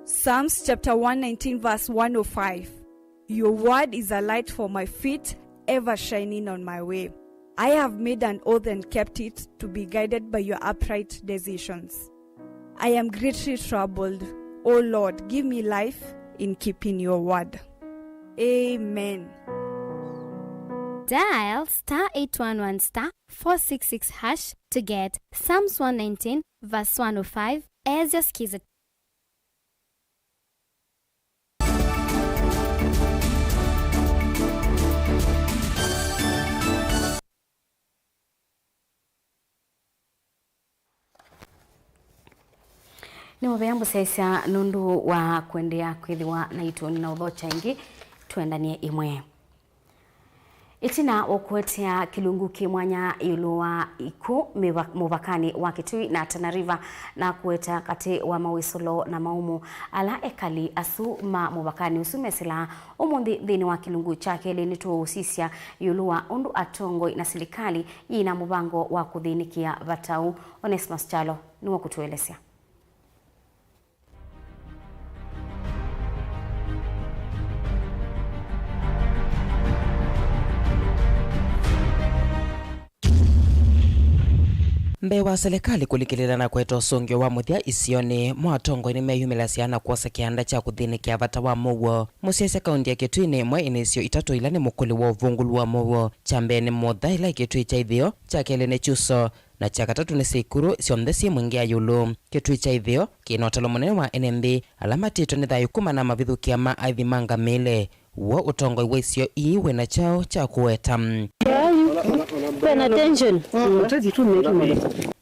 Psalms chapter one nineteen verse one oh five. Your word is a light for my feet, ever shining on my way. I have made an oath and kept it, to be guided by your upright decisions. I am greatly troubled. O Lord, give me life in keeping your word. Amen. Dial star eight one one star four six six hash to get Psalms one nineteen verse one oh five as your skiza. Nĩ mũvea mũsyaĩĩsya nũndũ wa kũendeea kwĩthĩwa naitũ. Nĩ na ũthokya ĩngĩ, tũendanie ĩmwe. Ĩtina wa kũetea kĩlungu kĩ mwanya ĩũlũ wa ikw'ũ mĩva-, mũvakanĩ wa Kitui na Tana River, na kũeta katĩ wa mawĩsũlo na maumu, ala ekali asu ma mũvakanĩ ũsu mesĩlaa ũmũnthĩ nthĩnĩ wa kĩlungu kya kelĩ, nĩtũũsisya ĩũlũ wa ũndũ atongoi na silikalĩ yĩ na mũvango wa kũthĩnĩkĩa vata ũũ. Onesmus Kyalo nĩwe ũkũtũelesya. Mbee wa silikalĩ kũlikĩlĩla na kũeta ũsũngĩo wa mũthya isionĩ, mo atongoi nĩmeyumĩlasya na kwosa kĩanda kya kũthĩnĩkĩa vata wa mũuo. Mũsyaĩĩsya kaunti ya Kitui nĩ ĩmwe ĩna isio itatũ ila nĩ mũkũlĩ wa ũvungũlu wa mũuo. Kya mbee nĩ Mutha, ĩla ĩ Kitui kya itheo, kya kelĩ nĩ Kyuso, na kya katatũ nĩ Sikuru, syonthe syĩ Mwingi ya ĩũlũ. Kitui kya itheo kĩ na ũtalo mũnene wa ene nthĩ ala matĩtwe nĩ thayũ kumana na mavithũkĩa ma aithi ma ngamĩle. W'o ũtongoi wa isio ii wĩ na kyaũ kya kũweta? Kwĩna tension. Mm.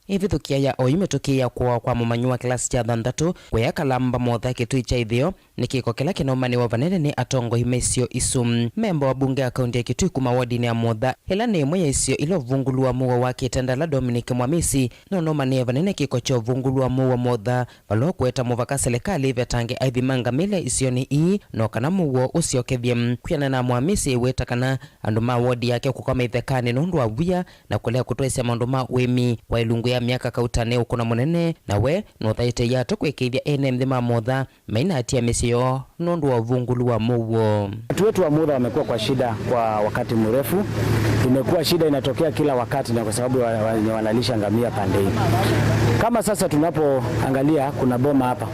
Ĩvithũkĩa ya oyu mĩtũkĩ ya kũawa kwa mũmanyi wa kĩlasi kya thanthatũ, kũya kalamba Mutha Kitui kya itheo, nĩ kĩko kĩla kĩnaumanĩwa vanene nĩ atongoi ma isio isu. Memba wa mbunge ya kaunti ya Kitui kuma wodinĩ ya Mutha, ĩla nĩ ĩmwe ya isio ila ũvungũlu wa mũuo wakĩte ndala, Dominic Mwamisi, nũnaumanĩe vanene kĩko kya ũvungũlu wa mũuo wa Mutha, vala ũkũeta mũvaka silikalĩ ĩvetange aithi ma ngamĩle isionĩ ii, no kana mũuo ũsyokethye. Kwĩanana na Mwamisi, wĩta kana andũ ma wodi yake kũkwama ithekanĩ nũndũ wa wia na kũlea kũtwaĩsya maũndũ ma ũĩmi kwa ĩlungu ya myaka kauta nĩ ũkũna mũnene, na we nũthaĩte iatũ kwĩkĩĩthya ene nthĩ ma Mutha mainatia mĩsyĩ yoo nũndũ wa ũvungũlu wa mũuo. Watu wetu wa Mutha wamekuwa kwa shida kwa wakati mrefu. Imekuwa shida inatokea kila wakati, na kwa sababu wa-, wenye wanalisha ngamia pande hii. Kama sasa tunapoangalia, kuna boma hapa.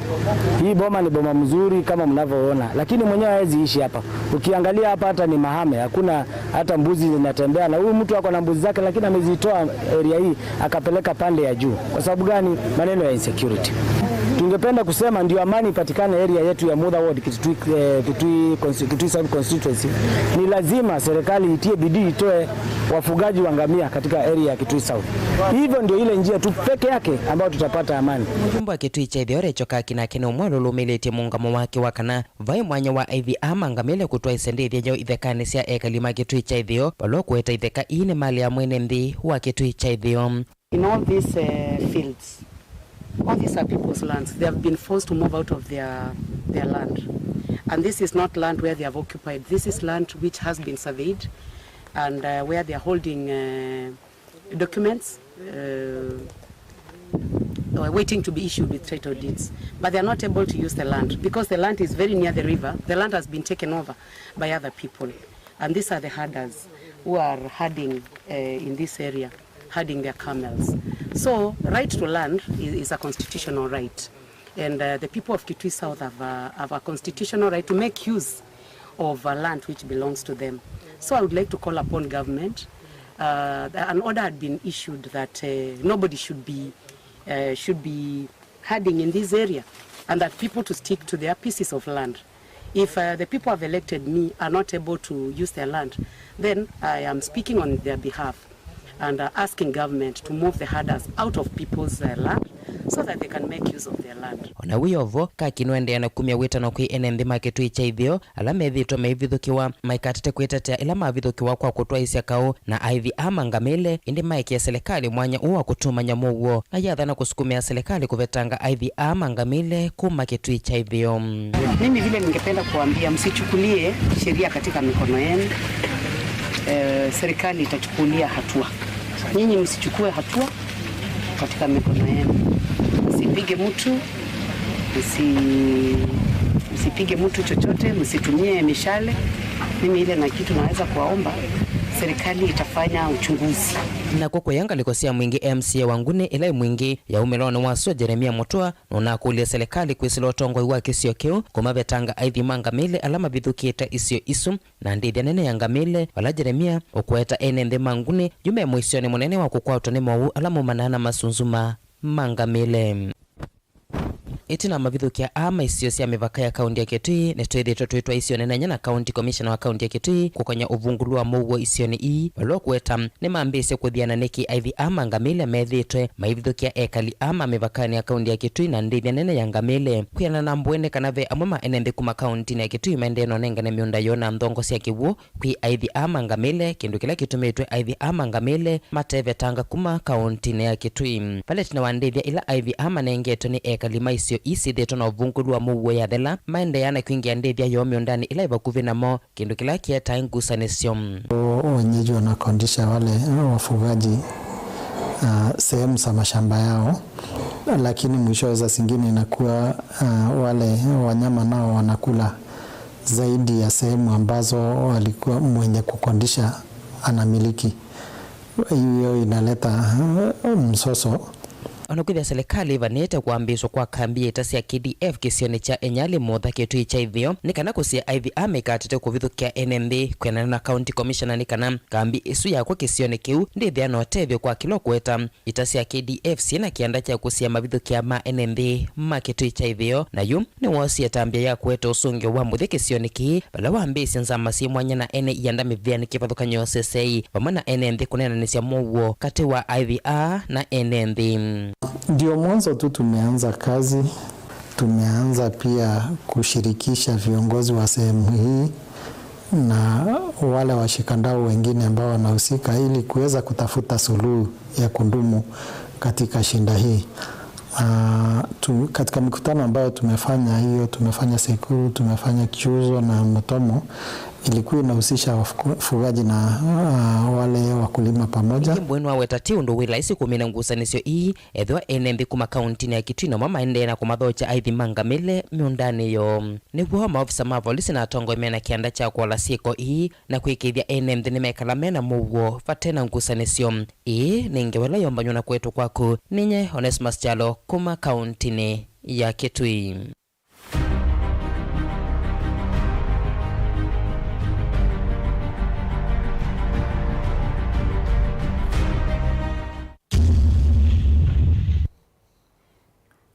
Hii boma ni boma mzuri kama mnavyoona, lakini mwenyewe hawezi ishi hapa. Ukiangalia hapa hata ni mahame, hakuna hata mbuzi zinatembea, na huyu mtu ako na mbuzi zake, lakini amezitoa area hii akapeleka pande ya juu. Kwa sababu gani? Maneno ya insecurity. Tungependa kusema ndio amani ipatikane area yetu ya Mutha Ward, Kitui, eh, Kitui Consti-, Kitui South Constituency, ni lazima serikali itie bidii, itoe wafugaji wa ngamia katika area ya Kitui South. Hivyo ndio ile njia tu peke yake ambayo tutapata amani. Mũjumbe wa Kitui kya Itheo Rachel Kaki nake nĩ ũmwe ũlũlũmĩlĩtye mũũngamo wake wa kana vai mwanya wa aithi aa ma ngamĩle kũtwaĩsya ndĩthya yoo ithekanĩ sya ekali ma Kitui kya Itheo, vala ũkũweta itheka ii nĩ malĩ ya mwene nthĩ wa Kitui kya Itheo. In all these, eh, fields, all these are people's lands. They have been forced to move out of their, their land. And this is not land where they have occupied. This is land which has been surveyed and, uh, where they are holding, uh, documents, uh, uh, waiting to be issued with title deeds. But they are not able to use the land because the land is very near the river. The land has been taken over by other people. And these are the herders who are herding, uh, in this area, herding their camels. So, right to land is, is a constitutional right. And, uh, the people of Kitui South have a, have a constitutional right to make use of, uh, land which belongs to them. So I would like to call upon government. Uh, an order had been issued that, uh, nobody should be, uh, should be herding in this area, and that people to stick to their pieces of land. If, uh, the people who have elected me are not able to use their land, then I am speaking on their behalf and, uh, asking government to move the herders out of people's, uh, land so that they can make use of their land. Ona wĩ o vo, Kaki nũendeea na kumya wĩtano kwĩ ene nthĩ ma Kĩtui kya Itheo ala methĩĩtwe maivithũkĩwa maikatate kwĩtetea ĩla mavithũkĩwa kwa kũtwaĩsya kaũ na aithi aa ma ngamĩle, ĩndĩ maekee selekalĩ mwanya ũũ wa kũtuma nyamũ w'o. Ayathana kũsukumĩa selekalĩ kũvetanga aithi aa ma ngamĩle kuma Kĩtui kya Itheo. Mimi vile ningependa kuambia, msichukulie sheria katika mikono yenu. Eh, serikali itachukulia hatua. Nyinyi msichukue hatua katika mikono yenu. Msipige mtu, msi-, msipige mtu chochote, msitumie mishale. Mimi ile na kitu naweza kuwaomba, serikali itafanya uchunguzi. Nakw'o kũya ngalĩko sya Mwingĩ, M C A wa Nguni ĩla ĩ Mwingĩ yaumĩlonĩ wa sua, Jeremia Mũtũa, nũnakũlya selekalĩ kwĩsĩla ũtongoi wa kĩsio kĩu kũmavetanga aithi ma ngamĩle ala mavithũkĩte isio isu na ndĩthya nene ya ngamĩle, vala Jeremia ũkũweta ene nthĩ ma Nguni yu me mũisyonĩ mũnene wa kũkwatwa nĩ mowau ala maumanaa na masunzu ma, ma ngamĩle. Ĩtina wa mavithũkĩa aa ma isio sya mĩvaka ya kaunti ya Kitui, nĩtwĩthĩĩtwe twĩtwaĩsye ũneenany'a na County Commissioner wa kaunti ya Kitui kũkony'a ũvungũlu wa mũuo isionĩ ii, vala ũkũweta nĩmambĩĩsye kũthiana nĩkĩ aithi aa ma ngamĩle methĩĩtwe maivithũkĩa ekali aa ma mĩvakanĩ ya kaunti ya Kitui na ndĩthya nene ya ngamĩle. Kwĩanana na Mbũĩ nĩ kana ve amwe ma ene nthĩ kuma kauntinĩ ya Kitui maendee na ũnengane mĩũnda yoo na nthongo sya kĩw'ũ kwĩ aithi aa ma ngamĩle, kĩndũ kĩla kĩtumĩtwe aithi aa ma ngamĩle matevetanga kuma kauntinĩ ya Kitui. Vala ĩtina wa ndĩthya ila aithi aa manengetwe nĩ ekali ma isio ii syĩthĩĩtwe na ũvungũlu wa mũuo yathela, maendeea na kwingĩa ndĩthya yoo mĩũndanĩ ĩla ĩ vakuvĩ namo, kĩndũ kĩla kĩetae ngusanĩsyo. Wenyeji wanakondisha wale, eh, wafugaji, ah, sehemu za mashamba yao, lakini mwishowe saa zingine inakuwa, ah, wale wanyama nao wanakula zaidi ya sehemu ambazo walikuwa mwenye kukondisha anamiliki. Hiyo inaleta, eh, msoso. Ona kwĩthĩa selekalĩ ĩvanĩte kwambĩĩswa kwa kambi ya ita sya K D F kĩsionĩ kya Enyali Motha Kĩtui kya Ĩtheo, nĩ kana kũsĩa aithi aa mekatĩte kũvithũkĩa ene nthĩ. Kwĩanana na County Commissioner, nĩ kana kambi ĩsu yakwa kĩsionĩ kĩu ndĩthĩa na ũtethyo kwa kĩla ũkũweta ita sya K D F syĩ na kĩanda kya kũsĩa mavithũkĩa ma ene nthĩ ma Kĩtui kya Ĩtheo, na yu nĩwoosie ĩtambya ya kũete ũsũngĩo wa mũthya kĩsionĩ kĩĩ, vala wambĩĩsye nzama syĩ mwanya na ene ianda mĩvĩanĩ kĩvathũkany'o S S A, vamwe na ene nthĩ kũneenanĩsya mũuo katĩ wa aithi aa na ene nthĩ. Ndio mwanzo tu tumeanza kazi, tumeanza pia kushirikisha viongozi wa sehemu hii na wale washikadau wengine ambao wanahusika ili kuweza kutafuta suluhu ya kudumu katika shida hii. Ah, tu-, katika mikutano ambayo tumefanya, hiyo tumefanya Sekuru, tumefanya Kiuzo na Mutomo, ilikuwa inahusisha wafuku-, wafugaji na, ah, wale wakulima pamoja. Ningĩ Mbũĩ nĩwaweta ti ũndũ wĩ laisi kũmina ngusanĩsyo ii, ethĩwa ene nthĩ kuma kauntinĩ ya Kitui namo maendee na kũmathokya aithi ma ngamĩle mĩũndanĩ yoo. Nĩw'o maovisa ma volisi na atongoi mena kĩanda kya kũola syĩko ii na kwĩkĩĩthya ene nthĩ nĩmekala mena mũuo vate na ngusanĩsyo. Ĩĩ nĩ ngewa ĩla yombanywa na kũetwa kwaku. Ninye Onesmus Kyalo kuma kauntinĩ ya Kitui.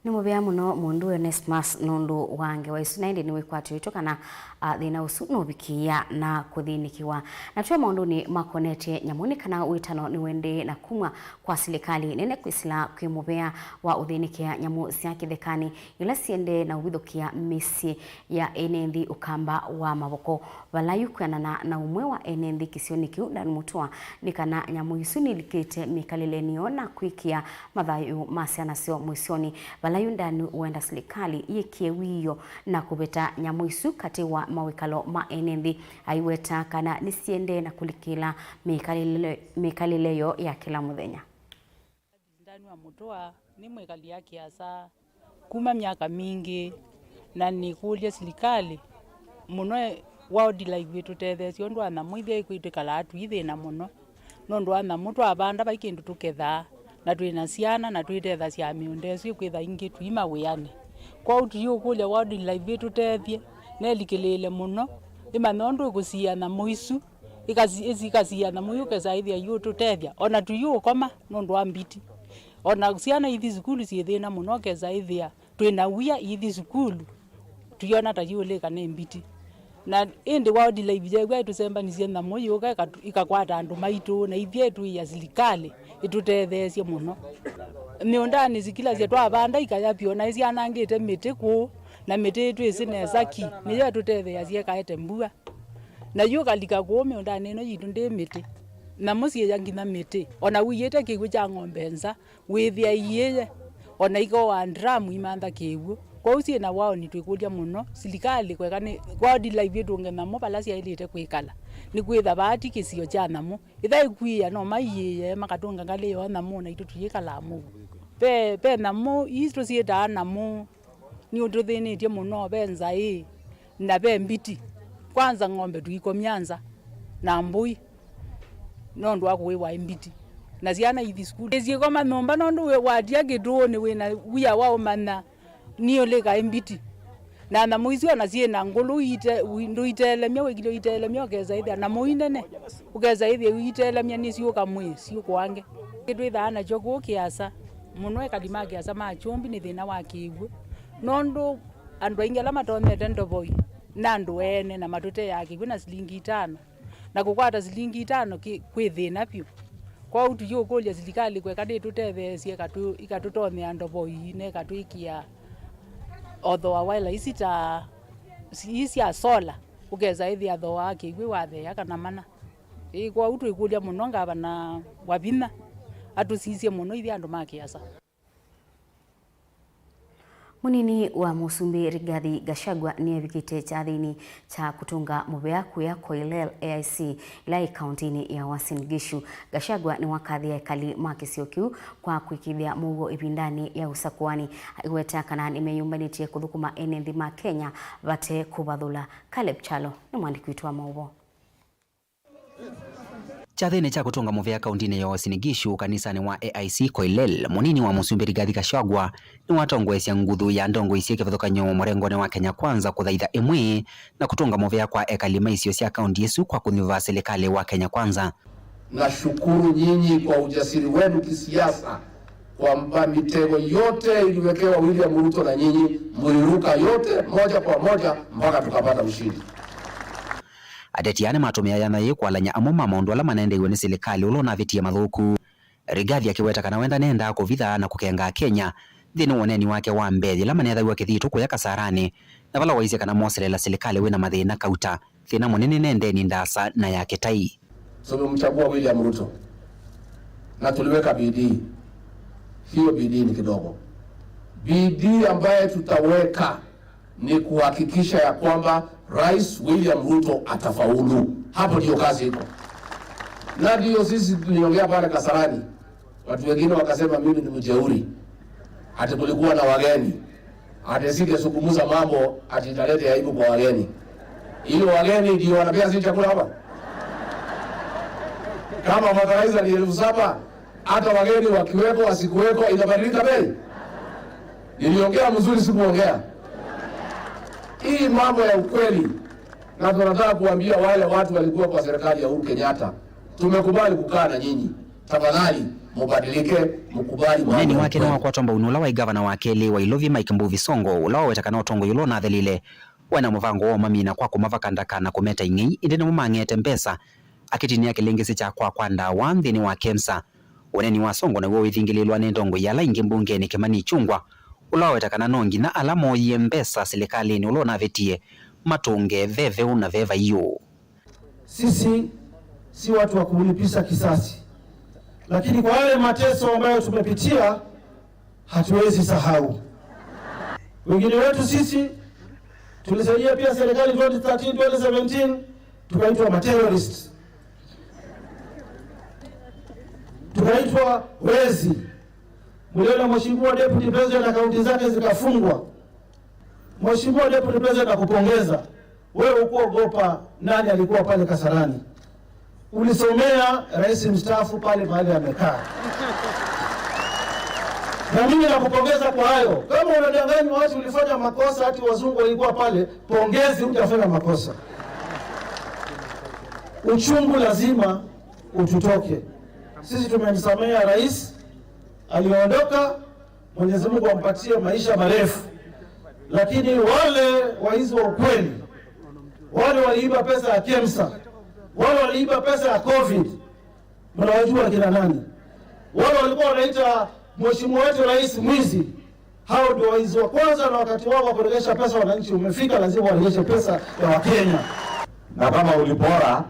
Nĩ mũvea mũno mũndũ Onesmus nũndũ wa ngewa isu, na ĩndĩ nĩ wĩkwatyo witũ kana, a, thĩna ũsu nũvikĩĩa na kũthĩnĩkĩwa. Na twĩ maũndũnĩ makonetye nyamũ, nĩ kana wĩtano nĩwendee na kumw'a kwa silikalĩ nene kwĩsĩla kwĩ mũvea wa ũthĩnĩkĩa nyamũ sya kĩthekanĩ ila siendee na ũvithũkĩa mĩsyĩ ya ene nthĩ ũkamba wa mavoko. Vala yu kwĩanana na ũmwe wa ene nthĩ kĩsionĩ kĩu, Dan Mutua, nĩ kana nyamũ isu nilikĩte mĩkalĩlenĩ yoo na kwĩkĩa mathayũ ma syana syoo mũisyonĩ. Vala yu Ndanu wenda silikalĩ yĩkĩe wiio na kũveta nyamũ isu katĩ wa mawĩkalo ma ene nthĩ, aiweta kana nĩsiendee na kũlikĩla mĩkalĩle-, mĩkalĩle yoo ya kĩla mũthenya. Ndanu wa Mũtũa nĩ mwĩkali wa Kĩasa kuma myaka mingĩ, na nĩkũlya silikalĩ mũno wildlife ĩtũtetheesye ũndũ wa nyamũ ithyĩ kwĩ twĩkalaa tũithĩna mũno. Nũndũ wa nyamũ twavanda vai kĩndũ tũkethaa, na twĩ na syana, na twĩtethasya mĩũnda ĩsu ĩkwĩtha ingĩ tũi mawĩanĩ. Kwoou tũyĩũkũlya wildlife ĩtũtethye, nelikĩlĩĩle mũno, ĩmanye ũndũ ĩkũsiĩa nyamũ isu, ĩkasi-, ĩsi-, ĩkasiĩa nyamũ iu, ũkesa ĩthĩa iũtũtethya. O na tũyĩũkoma nũndũ wa mbiti. O na syana ithi sukulu syĩthĩna mũno, ũkesa ĩthĩa twĩ na wia ithi sukulu, tũyona ta yĩũlĩka nĩ mbiti. Na ĩndĩ wildlife yeew'a ĩtũsembanisye nyamũ yũka ĩkatu-, ĩkakwata andũ maitũ, na ithyĩ ĩtwĩĩa silikalĩ ĩtũtetheesye mũno. Mĩũndanĩ sikilasya twavanda ikaya vyũ, na ĩsyanangĩte mĩtĩ kũũ, na mĩtĩ ĩtwĩsĩ nesa ki, nĩyo ĩtũtetheeasya ĩkaete mbua. Na yu ũkalika kũũ mĩũndanĩ ĩno yitũ ndĩ mĩtĩ, nyamũ syĩya nginya mĩtĩ, o na ũiĩte kĩw'ũ kya ng'ombe nza, wĩthĩa iĩye, o na ikoaa ndramu imantha kĩw'ũ. Kwoou syĩ na waoni twĩkũlya mũno silikalĩ kweka nĩ wildlife ĩtũnge nyamũ vala syaĩlĩte kwĩkala, nĩkwĩtha vaa ti kĩsio kya nyamũ. Ĩtha ĩkw'ĩĩa no maiĩĩe makatũnga ngalĩ yoo nyamũ, naitũ tũyĩkalaa mũuo. Ve, ve nyamũ ii tũsyĩtaa nyamũ, nĩũtũthĩnĩtye mũno, ve nzaĩ na ve mbiti. Kwanza ng'ombe tũikomya nza na mbũi nũndũ wa kũĩwa ĩ mbiti, na syana ithi sukulu. Ĩsyĩkoma nyũmba nũndũ wĩ-, watia kĩtũũnĩ wĩ na wia wa ũmanya nĩũlĩka ĩ mbiti. Na nyamũ isu ona syĩ na ngũlũ iite-, ui-, ndũitelemya, wĩkile ũitelemya, ũkesa ĩthĩa na mũi nene, ũkesa ĩthĩa ũitelemya nĩsyũka mwĩĩ, syũkũange. Kĩtwĩthaa nakyo kũũ Kĩasa mũno, ekali ma Kĩasa ma Kyũmbi nĩ thĩna wa kĩw'ũ, nũndũ andũ aingĩ ala matonyete ndovoi nĩ andũ ene na matũteaa kĩw'ũ na silingi itano, na kũkwata silingi itano kĩ-, kwĩ thĩna vyũ. Kwoou tũyĩũkũlya silikalĩ kweka nĩtũtetheesye ĩkatũ-, ĩkatũtonyea ndovoi na ĩkatwĩkĩa o thooa wa ila isi ta ii sya sola, ũkesa ĩthĩa thooa wa kĩw'ũ watheea kana mana. Ĩĩ, kwoou twĩkũlya mũno ngavana Wavinya atũsisye mũno ithyĩ andũ ma Kĩasa. Mũnini wa Mũsumbĩ Rigathi Gachagua nĩevikĩte kyathĩnĩ kya kũtũnga mũvea kũya Koilel A I C ĩla ĩ kaũntĩnĩ ya Uasin Gishu. Gachagua nĩwakathĩa ekali ma kĩsio kĩu kwa kwĩkĩĩthya mũuo ĩvindanĩ ya ũsakũani, aiweta kana nĩmeyũmbanĩtye kũthũkũma ene nthĩ ma Kenya vate kũvathũla. Caleb Kyalo nĩ mwandĩki witũ wa maũvoo. Kyathĩnĩ kya kũtũnga mũvea kaũntĩnĩ ya Uasin Gishu kanisanĩ wa A I C Koilel, mũnini wa Mũsumbĩ Rigathi Gachagua nĩwatongoesya nguthu ya ndongoi syĩ kĩvathũkany'o mũrengonĩ wa Kenya Kwanza kũthaitha ĩmwe na kũtũnga mũvea kwa ekali ma isio sya kaũntĩ ĩsu kwa kũnyuva silikalĩ wa Kenya Kwanza. Nashukuru nyinyi kwa ujasiri wenu kisiasa, kwamba mitego yote iliwekewa William Ruto na nyinyi mliruka yote moja kwa moja mpaka tukapata ushindi. Ateti aa nĩmatũmĩa yanya yĩĩ kũalany'a amwe ma maũndũ ala manendeew'e nĩ silikalĩ ũla ũnavĩtie mathũku. Rigathi akĩweta kana we ndanendaa kũvitha na kũkenga Akenya nthĩnĩ wa ũneeni wake wa mbee yĩla manethaw'a Kĩthitũ kũya Kasaranĩ, na vala waisye kana moselela silikalĩ wĩna mathĩna kauta, thĩna mũnene nĩ ndeni ndaasa na ya kĩtai. Tumemchagua William Ruto na tuliweka bidii. Hiyo bidii ni kidogo. Bidii ambaye tutaweka ni kuhakikisha ya kwamba Rais William Ruto atafaulu. Hapo ndio kazi iko. Na ndio sisi tuliongea pale Kasarani. Watu wengine wakasema mimi ni mjeuri. Ati kulikuwa na wageni. Ati singezungumza mambo ati italete aibu kwa wageni. Hiyo wageni ndio wanapea sisi chakula hapa? Kama fertilizer ni elfu saba, hata wageni wakiweko, wasikuweko, inabadilika bei? Niliongea mzuri, sikuongea? Hii mambo ya ukweli, na tunataka kuambia wale watu walikuwa kwa serikali ya Uhuru Kenyatta, tumekubali kukaa na nyinyi. Tafadhali, mubadilike, mukubali mambo ya ukweli. Ũneeni wake nĩwakwatwa mbau nĩ ũla waĩ ngavana wa kelĩ wa Ilovi, Mike Mbuvi Sonko, ũla waweta kana ũtongoi ũla ũnathelile waĩ na mũvango wa ũmamina kwa kũmavaka ndaka na kũmeta ing'ei, ĩndĩ nĩmo mang'eete mbesa, akĩtinĩa kĩlĩngĩsĩ kya kwakwa ndawa nthĩnĩ wa KEMSA. Ũneeni wa Sonko naw'o wĩthingĩlĩĩlwa nĩ ndongoi ala ingĩ mbungenĩ, Kimani Ichung'wah, ũla waweta kana no nginya ala mooyie mbesa silikalĩnĩ ũla ũnavĩtie matũnge ve veũ na ve vaiũ. Sisi si watu wa kulipiza kisasi, lakini kwa yale mateso ambayo tumepitia, hatuwezi sahau. Wengine wetu sisi tulisaidia pia serikali twenty thirteen, twenty seventeen, tukaitwa materrorists, tukaitwa wezi. Mliona Mheshimiwa Deputy President, akaunti zake zikafungwa. Mheshimiwa Deputy President, nakupongeza. Wewe hukuogopa nani alikuwa pale Kasarani. Ulisomea rais mstaafu pale mahali amekaa. Na mimi nakupongeza kwa hayo. Kama unadanganywa watu ulifanya makosa, ati wazungu walikuwa pale, pongezi, hujafanya makosa. Uchungu lazima ututoke. Sisi tumemsamea rais aliyoondoka, Mwenyezi Mungu ampatie maisha marefu. Lakini wale waizi wa ukweli, wale waliiba pesa ya KEMSA, wale waliiba pesa ya COVID, mnawajua kina nani? Wale walikuwa wanaita mheshimiwa wetu rais mwizi, hao ndio waizi wa kwanza, na wakati wao wa kuregesha pesa wananchi umefika, lazima waregeshe pesa ya Wakenya. Na kama ulipora,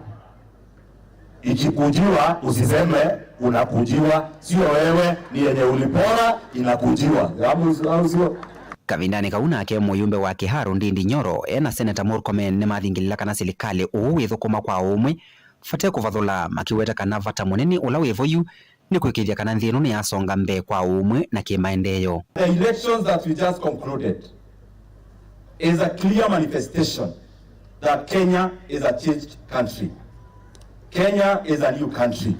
ikikujiwa, usiseme unakujiwa, sio wewe, ni yenye ulipora inakujiwa. Au, au sio? Kavindanĩ kau nake, mũyumbe wa Kiharu Ndindi Nyoro e na Seneta Murkomen nĩmathingĩlĩla kana silikalĩ ũũ wĩthũkũma kwa ũmwe vate kũvathũla, makĩweta kana vata mũnene ũla wĩ vo yu nĩ kũĩkĩĩthya kana nthĩ ĩno nĩyasonga mbee kwa ũmwe na kĩmaendeeo. The elections that we just concluded is a clear manifestation that Kenya is a changed country. Kenya is a new country.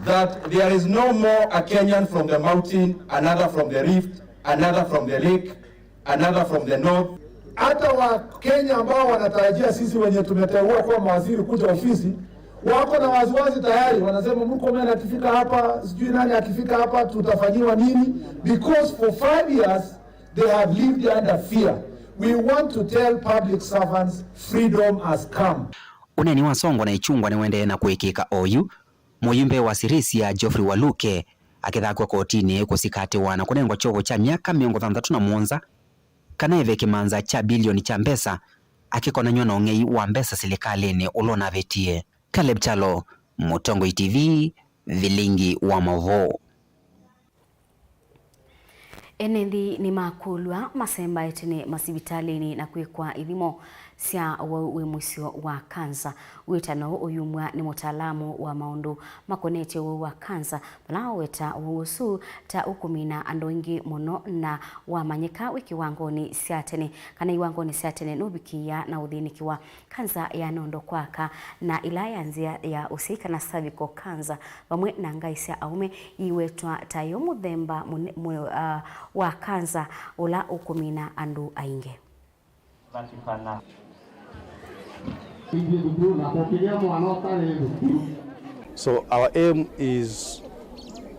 That there is no more a Kenyan from the mountain, another from the rift, another from the lake, another from the north. Hata Wakenya ambao wanatarajia sisi wenye tumeteua kuwa mawaziri kuja ofisi, wako na wasiwasi tayari, wanasema, "Murkomen akifika hapa, sijui nani akifika hapa, tutafanyiwa nini?" Because for five years they have lived under fear. We want to tell public servants, freedom has come. Ũneeni wa Songo na Ichungwa nĩũendee na kũĩkĩĩka oyu. Mũyumbe wa Sirisia Geoffrey Waluke akĩthakw'a kotinĩ kũsikatĩwa na kũnengwa kyoko kya myaka mĩongo thanthatũ na mũonza kana eve kĩmanza kya bilioni kya mbesa, akĩkonanywa na ũng'ei wa mbesa silikalĩnĩ ũla ũnavĩtie. Caleb Kyalo, Mũtongoi T V, Vilingi wa Mauvoo. Ene nthĩ nĩmakũlw'a masembae tene masivitalĩnĩ na kwĩkwa ithimo sya ũwau wĩ mũisyo wa kanza. Wĩtano ũyumw'a nĩ mũtaalamu wa maũndũ makonetye ũwau wa kanza, vala waweta ũwau ũsu ta ũkũmina andũ aingĩ mũno na wamanyĩka wĩ kĩwangonĩ sya tene, kana iwangonĩ sya tene nũvikĩĩa na ũthĩnĩkĩwa. Kanza ya nondo kwa aka na ĩla ya nzĩa ya ũsyai kana cervical cancer, vamwe na ngaĩ sya aũme iwetwa ta yo mũthemba mũne-, mũ-, ah, wa kanza ũla ũkũmina andũ aingĩ. So our aim is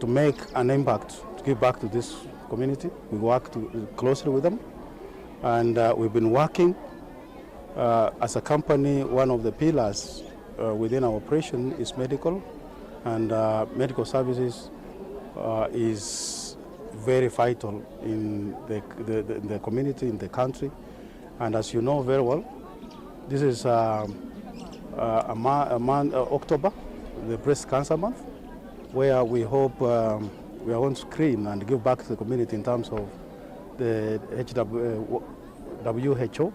to make an impact, to give back to this community. We work to, closely with them, and, uh, we've been working, uh, as a company. One of the pillars, uh, within our operation is medical, and, uh, medical services, uh, is very vital in the, the, the, the community, in the country. And as you know very well, this is, um, uh, a, ma- a month, uh, October, the breast cancer month, where we hope, um, we are going to screen and give back to the community in terms of the H W, uh, W H O,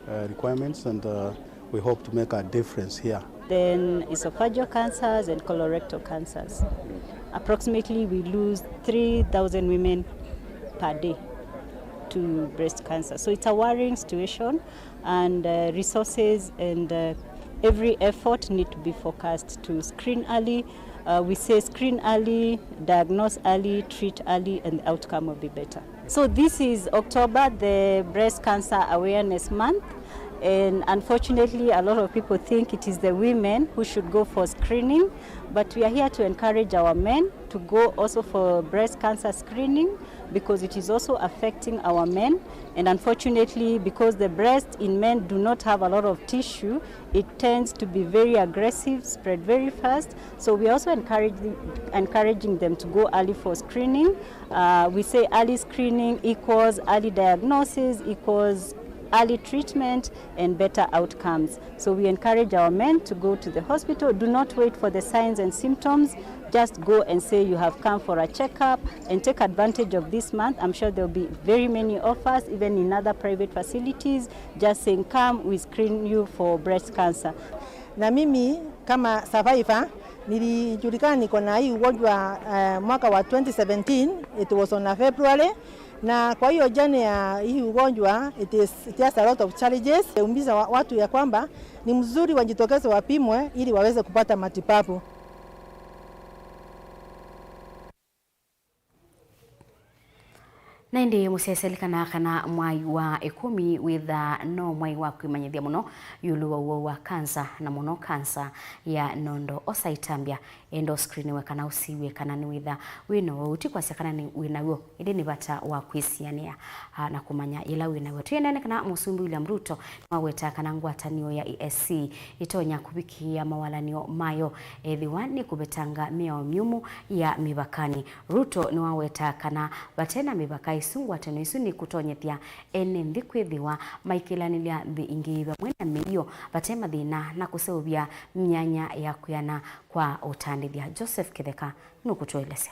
uh, requirements, and, uh, we hope to make a difference here. Then esophageal cancers and colorectal cancers. Approximately, we lose three thousand women per day to breast cancer. So it's a worrying situation, and, uh, resources and, uh, every effort need to be focused to screen early. Uh, we say screen early, diagnose early, treat early, and the outcome will be better. So this is October, the Breast Cancer Awareness Month, and unfortunately, a lot of people think it is the women who should go for screening, but we are here to encourage our men to go also for breast cancer screening, because it is also affecting our men. And unfortunately, because the breast in men do not have a lot of tissue, it tends to be very aggressive, spread very fast. So we are also encouraging, encouraging them to go early for screening. Uh, we say early screening equals early diagnosis, equals early treatment and better outcomes. So we encourage our men to go to the hospital. Do not wait for the signs and symptoms. Just go and say you have come for a checkup and take advantage of this month. I'm sure there'll be very many offers, even in other private facilities, just saying, "Come, we screen you for breast cancer." Na mimi kama survivor, nilijulikana niko na hii ugonjwa, eh, mwaka wa twenty seventeen, it was on a February. Na kwa hiyo journey ya hii ugonjwa, it is, it has a lot of challenges. Umbiza wa-, watu ya kwamba ni mzuri wajitokeze wapimwe ili waweze kupata matibabu. Na ĩndĩ mũsyaĩĩsya likanaa kana mwai wa ĩkũmi wĩthaa no mwai wa kwĩmanyĩthya mũno ĩũlũ wa ũwau wa kanza, na mũno kanza ya nondo. Osa ĩtambya, enda ũscreeniwe kana ũsiw'e kana nĩwĩtha wĩ na ũwau. Ti kwasya kana nĩ wĩ naw'o, ĩndĩ nĩ vata wa kwĩsianĩa, ah, na kũmanya yĩla wĩ naw'o. Twĩendeene kana Mũsumbĩ William Ruto nĩwawetaa kana ngwatanĩo ya E A C ĩtonya kũvikĩĩa mawalanĩo mayo ethĩwa nĩkũvetanga mĩao myũmũ ya mĩvakanĩ. Ruto nĩwawetaa kana vate na mĩvaka ĩsu, ngwatanĩo ĩsu nĩkũtonyethya ene nthĩ kwĩthĩwa maikĩlanĩlya nthĩ ingĩ vamwe na mĩio vate mathĩna na kũseũvya myanya ya kwĩana kwa ũtandĩthya. Joseph Kĩtheka nũkũtũelesya.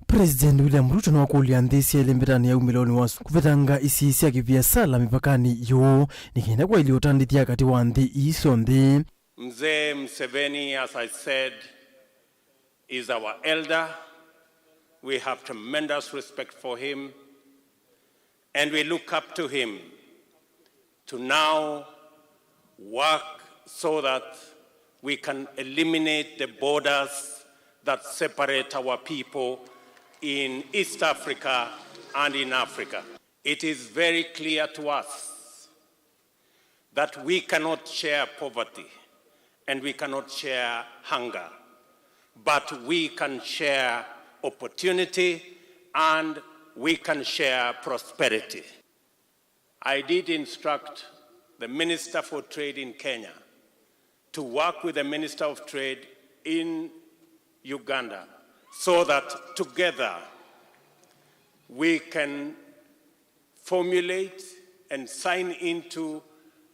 President William Ruto nĩwakũlya nthĩ syaĩle mbetanĩ ya umĩlonĩ wa su kũvetanga isii sya kĩviasala mĩvakanĩ yoo nĩ kenda kwaĩlya ũtandĩthya katĩ wa nthĩ ii syonthe. Mzee Museveni, as I said, is our elder. We have tremendous respect for him, and we look up to him to now work so that we can eliminate the borders that separate our people in East Africa and in Africa. It is very clear to us that we cannot share poverty and we cannot share hunger, but we can share opportunity and we can share prosperity. I did instruct the Minister for Trade in Kenya to work with the Minister of Trade in Uganda so that together we can formulate and sign into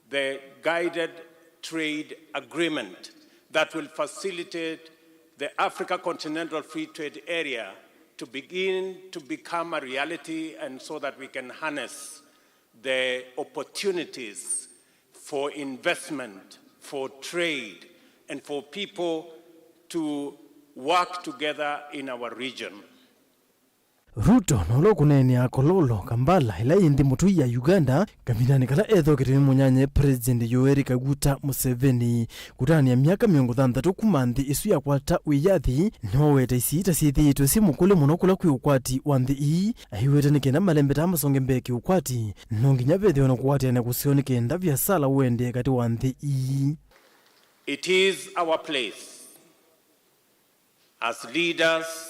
the guided trade agreement that will facilitate the Africa Continental Free Trade Area to begin to become a reality, and so that we can harness the opportunities for investment, for trade, and for people to work together in our region. Ruto na ũla ũkũneenea Kololo, Kampala, ĩla yĩ nthĩ mũtũi ya Uganda, kavindanĩ kala ethoketwe nĩ mũnyanye President Yoweri Kaguta Museveni. Kũtanĩa myaka mĩongo thanthatũ kuma nthĩ ĩsu yakwata wĩyathi, nĩwaweta isii ta syĩthĩĩtwe syĩ mũkũlĩ mũno kũla kwĩ ũkwati wa nthĩ ii, aiweta nĩ kenda malembetaa masonge mbee kĩũkwati, no nginya vethĩwe na kũatĩanĩa kũseo nĩ kenda viasala ũendee katĩ wa nthĩ ii. It is our place as leaders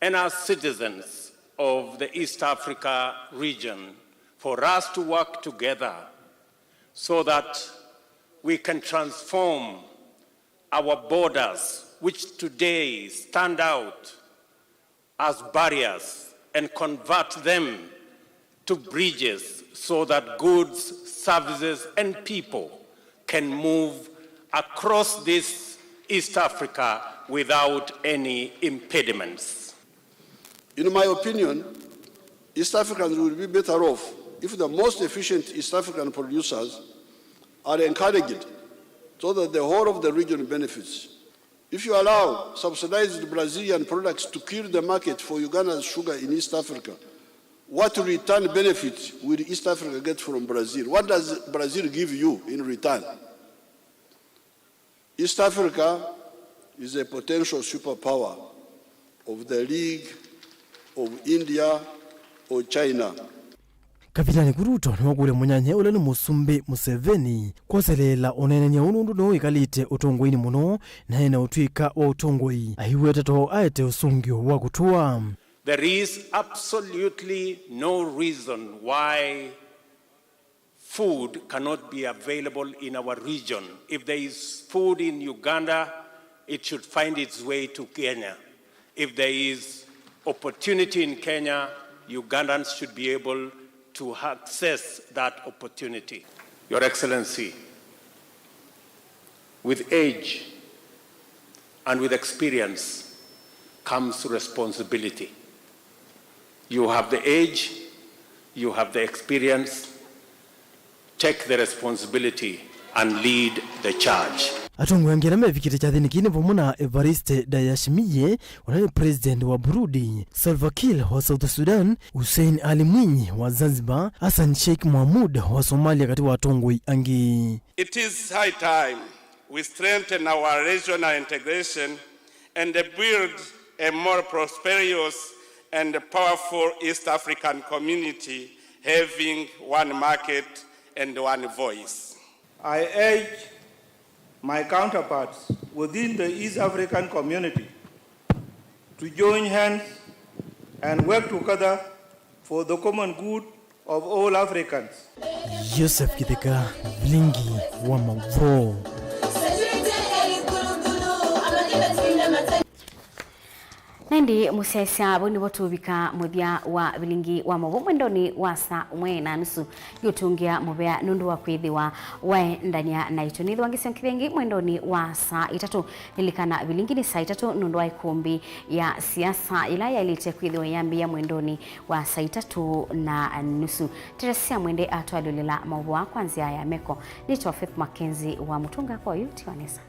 and as citizens of the East Africa region for us to work together so that we can transform our borders, which today stand out as barriers, and convert them to bridges so that goods, services, and people can move across this East Africa without any impediments. In my opinion, East Africans will be better off if the most efficient East African producers are encouraged so that the whole of the region benefits. If you allow subsidized Brazilian products to kill the market for Uganda's sugar in East Africa, what return benefit will East Africa get from Brazil? What does Brazil give you in return? East Africa is a potential superpower of the League of India or China. Kavindanĩ kũ Ruto nĩwakũlya mũnyanye ũla nĩ Mũsumbĩ Museveni kwoseleela ũneenany'a ũũ nũndũ nĩwe wĩkalĩte ũtongoinĩ mũno na ena ũtw'ĩka wa ũtongoi, aiweta too aete ũsũngĩo wa kũtũa. There is absolutely no reason why food cannot be available in our region. If there is food in Uganda, it should find its way to Kenya. If there is opportunity in Kenya, Ugandans should be able to access that opportunity. Your Excellency, With age and with experience comes responsibility. You have the age, you have the experience, take the responsibility and lead the charge. Atongoi angĩ ala mevikĩte kyathĩnĩ kĩĩ nĩ vamwe na Evariste Ndayishimiye, ũla nĩ president wa Burundi, Salva Kiir wa South Sudan, Hussein Ali Mwinyi wa Zanzibar, Hassan Sheikh Mohamud wa Somalia, katĩ wa atongoi angĩ. It is high time we strengthen our regional integration and build a more prosperous and powerful East African community having one market and one voice. I urge my counterparts within the East African community to join hands and work together for the common good of all Africans. Joseph Kitheka, Vilingi wa Mauvoo. Na ĩndĩ mũsyaĩĩsya, vau nĩvo tũvika mũthya wa Vilingi wa Mauvoo mwendonĩ wa saa ũmwe na nusu. Ngĩũtũngĩa mũvea nũndũ wa kwĩthĩwa waendany'a naitũ. Nĩthĩwa ngĩsyokethya ĩngĩ mwendonĩ wa saa itatũ. Lilikana, Vilingi nĩ saa itatũ nũndũ wa ĩkũmbĩ ya siasa, yĩla yaĩlĩte kwĩthĩwa yambĩĩa mwendonĩ wa saa itatũ na nusu. Teresia Mwende atwalyũlĩla maũvoo aa kwa nzĩa ya meko. Nĩtawa Faith Mackenzie wa Mũtunga kwa yu, tiwa nesa.